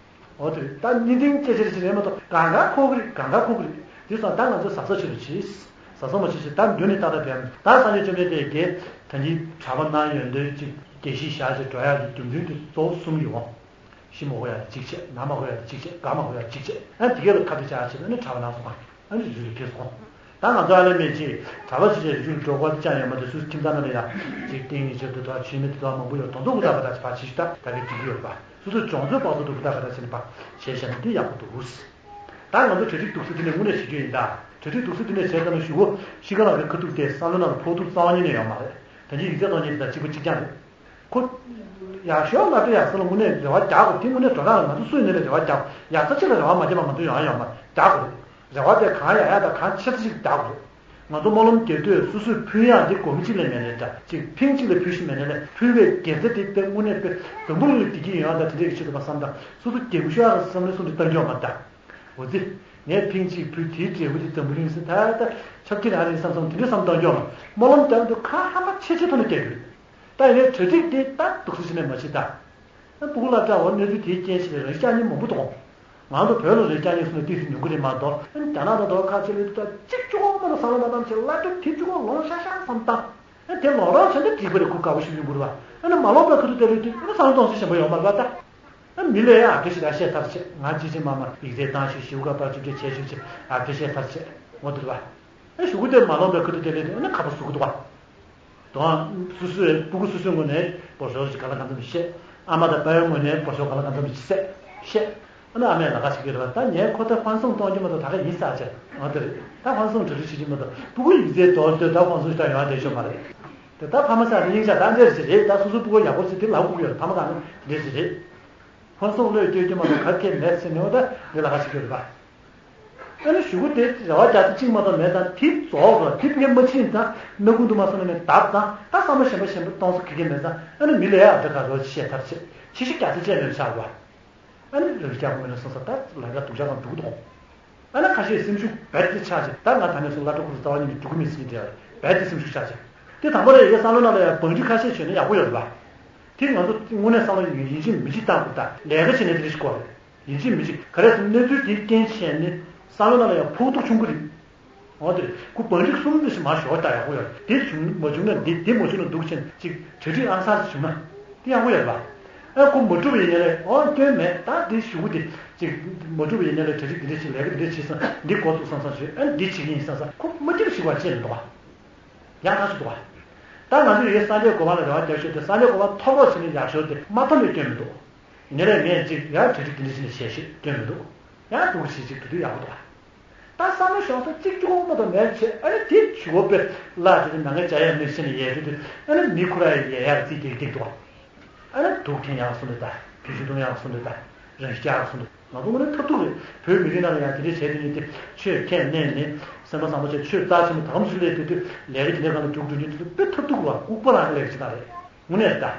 འོ་དེ་རེད། ད་གཉིས་ལྡན་སྐད་ཆ་རེ་ཞིག་རེད་མ་གཏོགས་གང་ག་ཁོ་གི་རེད། གང་ག་ཁོ་གི་རེད། དེ་སོང་ད་ང་ཚོ་ཟ་ས་ཆེ་རུ་ཕྱིན། ཟ་ས་མ་ཕྱིན་ཞིག་ད་མདུན་ནས་ཏག་ཏག་བསྡད་ཡོད། ད་སངས་རྒྱས་བཅོམ་ལྡན་འདས་ཀྱིས་ད་གིན་གྲྭ་པ་གནང་ཡོང་དུས་ཅིག་དགེ་བཤེས་བཞག་ཅིག་འགྲོ་ཡག་གི་རྒྱུ་མཚན་དེ་གཙོ་བོ་གསུམ་ཡོད། ཤི་མ་དགོས་ཡག་གཅིག་བྱས། ན་མ་དགོས་ཡག་གཅིག་བྱས། རྒས་མ་དགོས་ཡག་གཅིག་བྱས། ཨ་དེ་གས་ལ་ཁ་གཏད་བཅག་བྱས་ཨ་ནི་གྲྭ་པ་གནང་སོང་། ཨ་ནི་རི་རུ་ཁེལ་སོང་། ད་ང་ཚོ་ཨ་ལས་མེད་ཅིག་གྲྭ་པ་ཞིག་བྱས་རི་རུ་འགྲོ་དགོས་དེ་ཅང་ཡོད་མ་རེད། སུ་ཁྱིམ་ཚང་ནང་ལ་ཡ་ཅིག་ཏིང་ངེ་འཛིན་དུ་དོ་ཆོས་མེད་དུ་དོ་མང་པོ་ཡོད། དོ་ཚོ་ཀུ་ད་ག་ད་ཕར་ཕྱིན་ཤི་ད་ད་གས་འགྲིག་གི་ཡོད་པ། སོ་སོ་གྲོང་ཚོའི་བར་དུ་དུ་ཀུ་ད་ག་ད་བྱས་ནས་ཕར་བྱས་བཞག་ན་འདི་ཡག་པོ་འདུག་ད་ང་ཚོ་གྲ་སྒྲིག་འདུག་སེ་འདི་ནས་དངོས་གནས་བྱེད་རྒྱུ་ཡིན་ད། གྲ་སྒྲིག་འདུག་སེ་འདི་ནས་བྱས་ཙང་ན་གཞུག་གུ་ཤི་ཁ་ལག་གི་ཁ་ཐུག་དེ་བསམ་བློ་ནང་ལ་ཕོག་ཐུབ་རྩ་བ་ཉིད་ནས་ཡོད་མ་རེད། ད་གིན་ཡིག་ཚད་གཏོང་མཁན་དེ་དང་གཅིག་པ་གཅིག་རྐྱང་རེད། ཁོ། ཡག་ཤོས་ང་ཚོ་ཡག་ས་ལ་དངོས་གནས་རེ་བ་རྒྱག་དགོས། དེ་དངོས་གནས་དོ་སྣང་ལ་ང་ཚོ་སུ་ཡིན་ནའི་རེ་བ་རྒྱག་དགོས། ཡག་ས་ཆེ་ལ་རེ་བ་མ་བརྒྱབ་པ་ང་ཚོ་ཡོང་ཡ་ཡོད་མ་རེད། རྒྱག་དགོས་རེད། རེ་བ་དེ་གང་ཡག་ཡག་དང་གང་ཆེ་ས་ཞིག་རྒྱག་དགོས་རེད། ང་ཚོ་སྨོན་ལམ་རྒྱག་དུས་སོ་སོས་ཕུལ་ཡག་དེ་སྒོར་མོ་གཅིག་ལས་མེད་ནའི་འདྲ་ཅིག་ཕིང་གཅིག་ལ་ཕུལ་ཤེས་མེད་ནའི་ལས་ཕུལ་བའི་དགེ་རྩ་དེ་དཔེ་དངོས་གནས་དཔེ་འཛམ་བུ་གླིང་ལ་བདེ་སྐྱིད་ཡོང་ཡག་དང་དེ་འདྲས་ཀྱི་ཆེད་དུ་མ་བསམ་དང་སོ་སོ་རྒྱལ་པོ་ཤོག་ཡག་གི་བསམ་བློའི་སོང་དུ་བཏང་རྒྱུ་མ་རེད་ད། འོ་ཙི། ངས་ཕིང་གཅིག་ཕུལ་དེའི་འབྲས་བུ་དེ་འཛམ་བུ་གླིང་ཟེར་ད་ལྟ་ཆབ་ཀྱི་རང་རེད་བསམ་སོང་། དེ་འདྲས་བསམ་བཏང་རྒྱུ་མ་རེད། སྨོན་ལམ་རྒྱག་དུས་ཁ་ཧ་ལ་ཆེ་ཆེ་ཐོག་ནས་རྒྱག་རྒྱུ་རེད། ད་ཡིན་ནའི་གྲ་སྒྲིག་དེ་ད་འདུག་སེ་བྱས་ནས་མ་བྱེད་ད། ཨ་སྤུ་གུ་སློབ་གྲྭ་འོག་གནས་ཚུལ་དེའི་རྐྱེན་བྱས་ནས་རང་ཤག་ཉིན་མང་པོ་འདུག་ང་ཚོ་བོད་ལ་རང་ཤག་ཉིན་སོང་ན་ཏོག་ཙམ་ཉུང་གི་རེད་མ་གཏོགས། ཨ་རྒྱ་ནག་དང་དོ་ཁ་ཆེ་ལོས་ད་གཅིག་གཅིག་འོག་མ་ལ་བསམ་བློ་མ་བཏང་བྱས་སློབ་གྲྭ་དེ་གཅིག་འོག་ལོངས་ཤག་ཤག་བསམ་བཏང་། ཨ་དེ་ལོག་རོགས་བྱས་ན་འགྲིག་པ་རེད། ཁོ་དགའ་པོ་ཞིག་ཡོང་གི་རེད་བ། ཨ་ནི་མ་ལོངས་པའི་ཁ་ཐུག་དེ་ལོས་དུས་ཨ་ནི་བསམ་བློ་གཏོང་ས་གཞན་པ་ཡོད་མ་རེད་བ་ད། ཨ་མི་ལས་ཨ་ཁ་ཞིག་ད་བཤད་ཐར་བྱས། ང་ཅི་ཅི་མ་མ་ཡིག་ཚད་བཏང་ཞིག་ཞིབ་ག་པར་ཅིག་ཅིག་བྱས་ཞིག་ཅིག་ཨ་ཁ་བཤད་ཐར་བྱས་འོ་དེ་རེད་བ། ཨ་གཞུག་གུ་དེ་མ་ལོངས་པའི་ཁ་ཐུག་དེ་ལོས་དུས་ཨ་ནི་ཁ་པར་ཟུག་གི་འདུག་བ། དོན་སོ་སོའི་སྤུ་གུ་སོ་སོའི་ངོས་ནས་བོར་ཤོར་ཞིག་ག་ལ་གང་འཚམ་ཞིག་བཤད། ཨ་མ་དང་པ་ཕའི་ངོས་ནས་བོར་ཤོར་ག་ལ་གང་འཚམ་ཞིག་བཤད་བཤད། ཨ་ནི་ཨ་མས་ལ་ཁ་ཞིག་གི་རེད་བ། ད་ངས་ཁོ་ད་ཧྥན་སུང་གཏོང་རྒྱུ་མ་གཏོགས་ད་ག་ཡིན་ས་ཆེ་ང་དེ་རེད། ད་ཧྥན་སུང་གྲ་སྒྲིག་བྱེད་རྒྱུ་མ་གཏོགས་སྤུ་གུ་ཡིག་ཚད་དོར་དུས་ད་ཧྥན་སུང་ཞིག་ད་ཡོང་བ་དེ་ཤོད་མ་རེད། དེ་ད་ཕ་མ་ས་རེ་སྙིང་རྗེ་ད་འདྲས་ཞིག་རེད། ད་སོ་སོའི་སྤུ་གུ་ཡག་པོ་ཞིག་དེ་ལབ་དགོས་ཀྱི་ཡོད་རེད། ཕ་མ་གང་ན་འདྲས་ཞིག་རེད། ཧྥན་སུང་བློས་བཀལ་རྒྱུ་མ་གཏོགས་ག་གེ་མེད་ཟེར་ནས་འོ་ད་འདི་ལ་ཁ་ཞིག་གི་རེད་པ། ཨ་ནི་གཞུག་གུ་དེ་རེ་བ་རྒྱག་ས་གཅིག་མ་གཏོགས་མེད་ཙང་དེ་རྫོགས་རོགས་དེ་ཕན་མ་ཕྱིན་ཙང་སྣ་ཁུང་དུ་མ་སོང་ན་ནས་བརྡབས་ཙང་ད་བསམ་བློ་གཞན་པ་གཞན་པ་གཏོང་ས་ག་གེ་མེད་ཙང་ཨ་ནི་མི་ལ་ཡ་ཨ་འདྲ་ག་རོགས་བཤད་ཐབས་བྱེད་ཕྱི་བཤོལ་རྒྱག་ས་བཅད་མེད་པ་ཆགས་རོགས། ཨ་ནི་རེ་བ་རྒྱག་དགོས་མེད་ན་སོང་ཙང་ད་ལམ་ཁ་སྡུག་ཅག་གང་འདུག་གི་འདུག་ཨ་ན་ཁ་ཤས་སེམས་ཤུགས་རྦད་དེ་ཆག་ཅིག་ད་ང་ད་ནས་སུ་སླར་གྲོགས་ཁོ་རྩ་བ་ཉིད་ནས་འགྲོ་གི་མེད་ཟེར་གྱི་འདྲ་རྦད་དེ་སེམས་ཤུགས་ཆག་ཅིག་དེ་དང་པོ་རེད། ཡ་བསམ་བློ་ནང་ལ་ཡ་བང་སྒྲིག་ཁ་ཤས་བྱས་ན་ཡག་པོ་ཡོད་རེད་པ། དེ་ང་ཚོ་དངོས་གནས་བསམ་བློ་ཡིན་གཅིག་མིན་གཅིག་བཏང་དགོས། ད་ལས་ཀ་བྱེད་ནས་དེ་རེ་ཞིག་གོ་རེད། ཡིན་གཅིག་མིན་གཅིག་ག་རེ་ཟེར་གནས་ཚུལ་དེའི་རྐྱེན་བྱས་ནས་བསམ་བློ་ནང་ལ་ཡང་ཕོག་ཐུག་བྱུང་གི་རེད། འོ་དེ་རེད། ཁོ་བང་སྒྲིག་གསུམ་དེ་ཞིག་མ་ཞོག་ད་ཡག་པོ་ཡོད་རེད། དེ་བྱུང་མ་བྱུང་ན་འདི་དེ་མ་བྱུང་ན་འདུག་ཆེན་ཅིག་གྲ་སྒྲིག་ཨང་གསར་ཞིག་བྱུང་ན་དེ་ཡག་པོ་ཡོད་རེད་པ། ཨ་ཁོ་མ་གྲུབ་པ་ཡིན་ན་རེད། འོ་སྐྱོན་མེད། ད་དེ་ཞུ་གི་དེ་ཅིག་མ་གྲུབ་པ་ཡིན་ན་རེད། གྲ་སྒྲིག་འདི་འདྲ་བྱེད། ལས་ཀ་འདི་འདྲ་བྱེད་བསམ་འདི་འགོ་བཙུགས་བསམ་བསམ་བྱེད། ཨ་འདི་བྱེད་ཀྱི་ཡིན་བསམ་བསམ་ཁོ་མ་གྲུབ་ཞིག་བ་ཅེས་མི་འདུག་བ། ཡང་ཐག་ཆོད་འདུག་བ། ད་ང་ཚོ་ཡོད་སངས་རྒྱས་གོ་འཕང་ལ་རེ་བ་རྒྱབ་ཤོར་ཏེ་སངས་རྒྱས་གོ་འཕང་ཐོབ་རོགས་བྱས་ནས་ཡག་ཤོར་ཏེ་མ་ཐོབ་ནས་སྐྱོན་མི་འདུག་ཡིན་ནའི་ངས་ཅིག་ཡང་གྲ་སྒྲིག་འདི་འདྲ་བྱས་ནས་བྱས་ཤེས་སྐྱོན་མི་འདུག་ཡང་སྡུག་ཅིག་ཅིག་དུ་དུ་ཡག་པོ་འདུག་བ། ད་བསམ་བློ་ཤོང་ས་གཅིག་གཅིག་པོ་མ་གཏོགས་མེད་བྱས། ཨ་ནི་དེ་ཇུས་འགོད་པས་ལ་དེ་ནང་ངས་བྱ་ཡ་མིག་ཤེས་ནས་ཡལ་དུས་དུ་ཨ་ནི་མི་ཁོ་ར་ཡི་ཡལ་ཡག་རྩིས་ཏིག་ཏིག་འདུག་བ། ཨ་ནི་སྡུག་འཐེན་ཡག་གསུང་འདོད་ད། གུས་ཞུ་གཏོང་ཡག་གསུང་འདོད་ད། རང་ཤི་ཡག་གསུང་འདོད། ང་ཚོ་དངོས་གནས་ཐབས་སྡུག་རེད། བོད་མི་རིགས་ནང་ལ་ཡང་དེ་འདྲའི་བྱས་དེ་ཉིད་དེ་ཆོས་ཁས་ལེན་ནས་སེམས་པ་བཟང་པོ་བྱས། ཆོས་རྩ་ཆེན་པོ་དམ་ཚུལ་ལས་དེ་དུས་ལས་ཀ་དེ་འདྲའི་སྒང་ལ་རྒྱུགས་འགྲོ་རྒྱུ་དེ་ཚོ་དཔེ་ཐབས་སྡུག་རེད་བ། ལྐུགས་པ་རང་གི་ལས་ཀ་ཅིག་ད་རེད། དངོས་གནས་ད།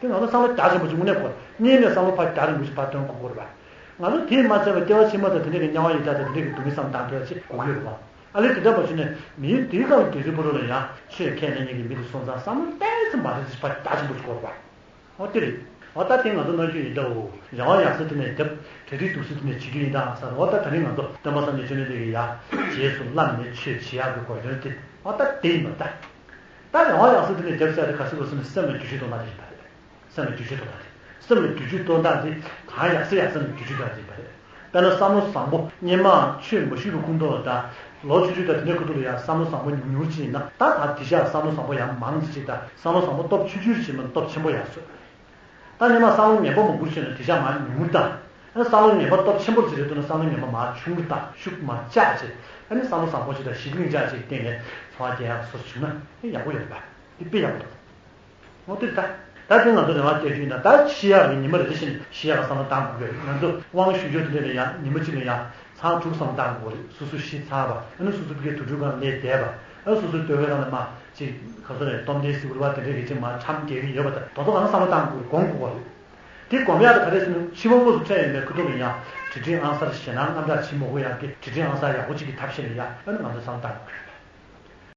དེ་ང་ཚོ་བསམ་བློ་རྒྱ་ཆེན་པོ་ཅིག་དངོས་གནས་དགོས། སྔོན་ནས་བསམ་བློ་ཕར་རྒྱ་རིང་པོ་ཞིག་ཕར་བཏོན་དགོས་དགོས་རེད་བ། ང་ཚོ་དེས་མ་ཚད་པ་སྐྱེ་བ་ཕྱི་མ་དང་དེ་འདྲ་གི་དམྱལ་བ་ཡི་དྭགས་དང་དེ་འདྲ་གི་སྡུག་བསྔལ་བསམ་བཏང་ཐུབ་ཡ་ཅིག་དགོས་ཀྱི་ཡོད་རེད་བ། ཨ་ལས་དེ་འདྲ་མ་བྱུང་ན་མིའི་དེའི་སྒང་ལ་དུས་ཚོད་བོར་ལ་ཡང་ཆོས་ཁས་ལེན་མཁན་གྱི་མི་དེ་སོང་ཙང་བསམ་བློ་ཏོག་ཙམ་མ་རེད་ཅིག་ཕར་རྒྱ་ཆེན་པོ་ཞིག་དགོས་རེད་བ། འོ་དེ་རེད། འོ་ད་དེ་ང་ཚོ་གནང་རྒྱུ་ཡིན་ད། འོ་རང་དབང་ཡག་ས་དེ་ནས་རྒྱབ། གྲ་སྒྲིག་སྡུག་ས་དེ་ནས་བྱེད་རྒྱུ་ཡིན་ད་ཟེར། འོ་ད་ད་རིང་ང་ཚོ་སྟོན་པ་སངས་རྒྱས་བཅོམ་ལྡན་འདས་ཀྱིས་ཡ་རྗེས་སུ་བསླབས་ནས་ཆོས་བྱེད་ཡག་གི་གོ་དོན་དེ་འོ་ད་དེ་ཡིན་པ་ད། ད་རང་དབང་ཡག་ས་དེ་ནས་རྒྱབ་ཟེར་དེ་ག་ཟེར་དགོས་ཟེར་ན་སེམས་ལ་བསྒྱུར་བཅོས་གཏོང་སྟངས་དེ་ཡིན་པ་རེད། སེམས་ལ་བསྒྱུར་བཅོས་གཏོང་སྟངས་དེ། སེམས་ལ་བསྒྱུར་བཅོས་གཏོང་སྟངས་དེ་གང་ཡག་ས་ཡག་ས་ནས་བསྒྱུར་བཅོས་གཏོང་སྟངས་དེ་ཡིན་པ་རེད། དཔེར་ན་བསམ་བློ་བཟང་པོ་སྔོན་མ་ཆོས་མ་ཞུས་པའི་ཁུངས་གཏོགས་ལ་ད། ལོ་ཆུང་ཆུང་དང་དེ་འདྲའི་ཁུ་ཐུག་ལ་ཡང་བསམ་བློ་བཟང་པོ་ཉུང་ཉུང་ཅིག་ཡིན་ན། ད་ད་དེ་ཤག་བསམ་བློ་བཟང་པོ་ཡང་མང་ཙམ་ཅིག་དང་། བསམ་བློ་བཟང་པོ་སྟོབས་ཆུང་ཆུང་ཅིག་མིན་སྟོབས་ཆེན་པོ་ཡར་སོང་། ད་སྔོན་མ་བསམ་བློ་ངན་པ་མང་པོ་བྱས་ན་དེ་ཤག་མར་ཉུང་ངུར་བཏང་། ཨ་བསམ་བློ་ངན་པ་སྟོབས་ཆེན་པོ་ཅིག་རེད་འདུག་ན་བསམ་བློ་ངན་པ་མར་ཆུང་ངུར་བཏང་། ཤུགས་མར་བཅག་བྱས། ཨ་ནི་བསམ་བློ་བཟང་པོ་ཅིག་དང་ཞི་ལྷིང་ཅིག་བཏང་ནས་འཚོ་བ་སྐྱེལ་ཡག་སོ་སོ་བྱུང་ན་ཡག་པོ་ཡོད་རེད་པ། དེ་དཔེ་ཡག་པོ་འདུག་འོ་དེ་ད། ད་དེ་ང་ཚོ་རེ་བ་བསྐྱེད་རྒྱུ་ཡིན་ན། ད་ཤི་ཡག་གི་ཉི་མ་རེ་རེ་བཞིན་ཤི་ཡག་གི་བསམ་བློ་བཏང་དགོས་ཀྱི་རེད། ང་ཚོ་དབང་ཞུ་རྒྱུ་དེ་འདྲ་ལ་ཡང་ཉི་མ་གཅིག་ལ་ཡང་ཚར་དྲུག་བསམ་བློ་བཏང་དགོས་རེད། སོ་སོ་ཤི་ཚར་བ། ཨ་ནི་སོ་སོ་ཕ་གིའི་དུར་ཁྲོད་སྒང་ལས་འདས་པ། ཨ་སོ་སོའི་ལྟོ་གོས་སྒང་ལ་མར་ཅིག་ག་ཚོད་རེད། སྟོབས་ལྡན་སིལ་བུར་བ་དེ་འདྲ་གི་ཅིག་མར་ཁྲམ་རྒྱག་གི་ཡོད་པ་དང་། དེ་ཚོ་གང་བསམ་བློ་བཏང་དགོས་རེད། སྒོམ་དགོས་པ་རེད། དེ་སྒོམ་ཡག་དེ་ག་རེ་ཟེར་ན། ཕྱི་མ་དངོས་སུ་འཕྲད་ཡོང་པའི་ཁུ་ཐུག་ལ་ཡང་གྲ་སྒྲིག་ཨང་གསར་ཞེད་སྣང་རྔམ་སྐྲག་བྱེད་མ་དགོས་ཡག་གི་གྲ་སྒྲིག་ཨང་གསར་ཡག་པོ་ཅིག་གི་ཐབས་ཤེས་ལ་ཡང་ཨ་ནི་ང་ཚོ་བསམ་བློ་བཏང་དགོས་རེད།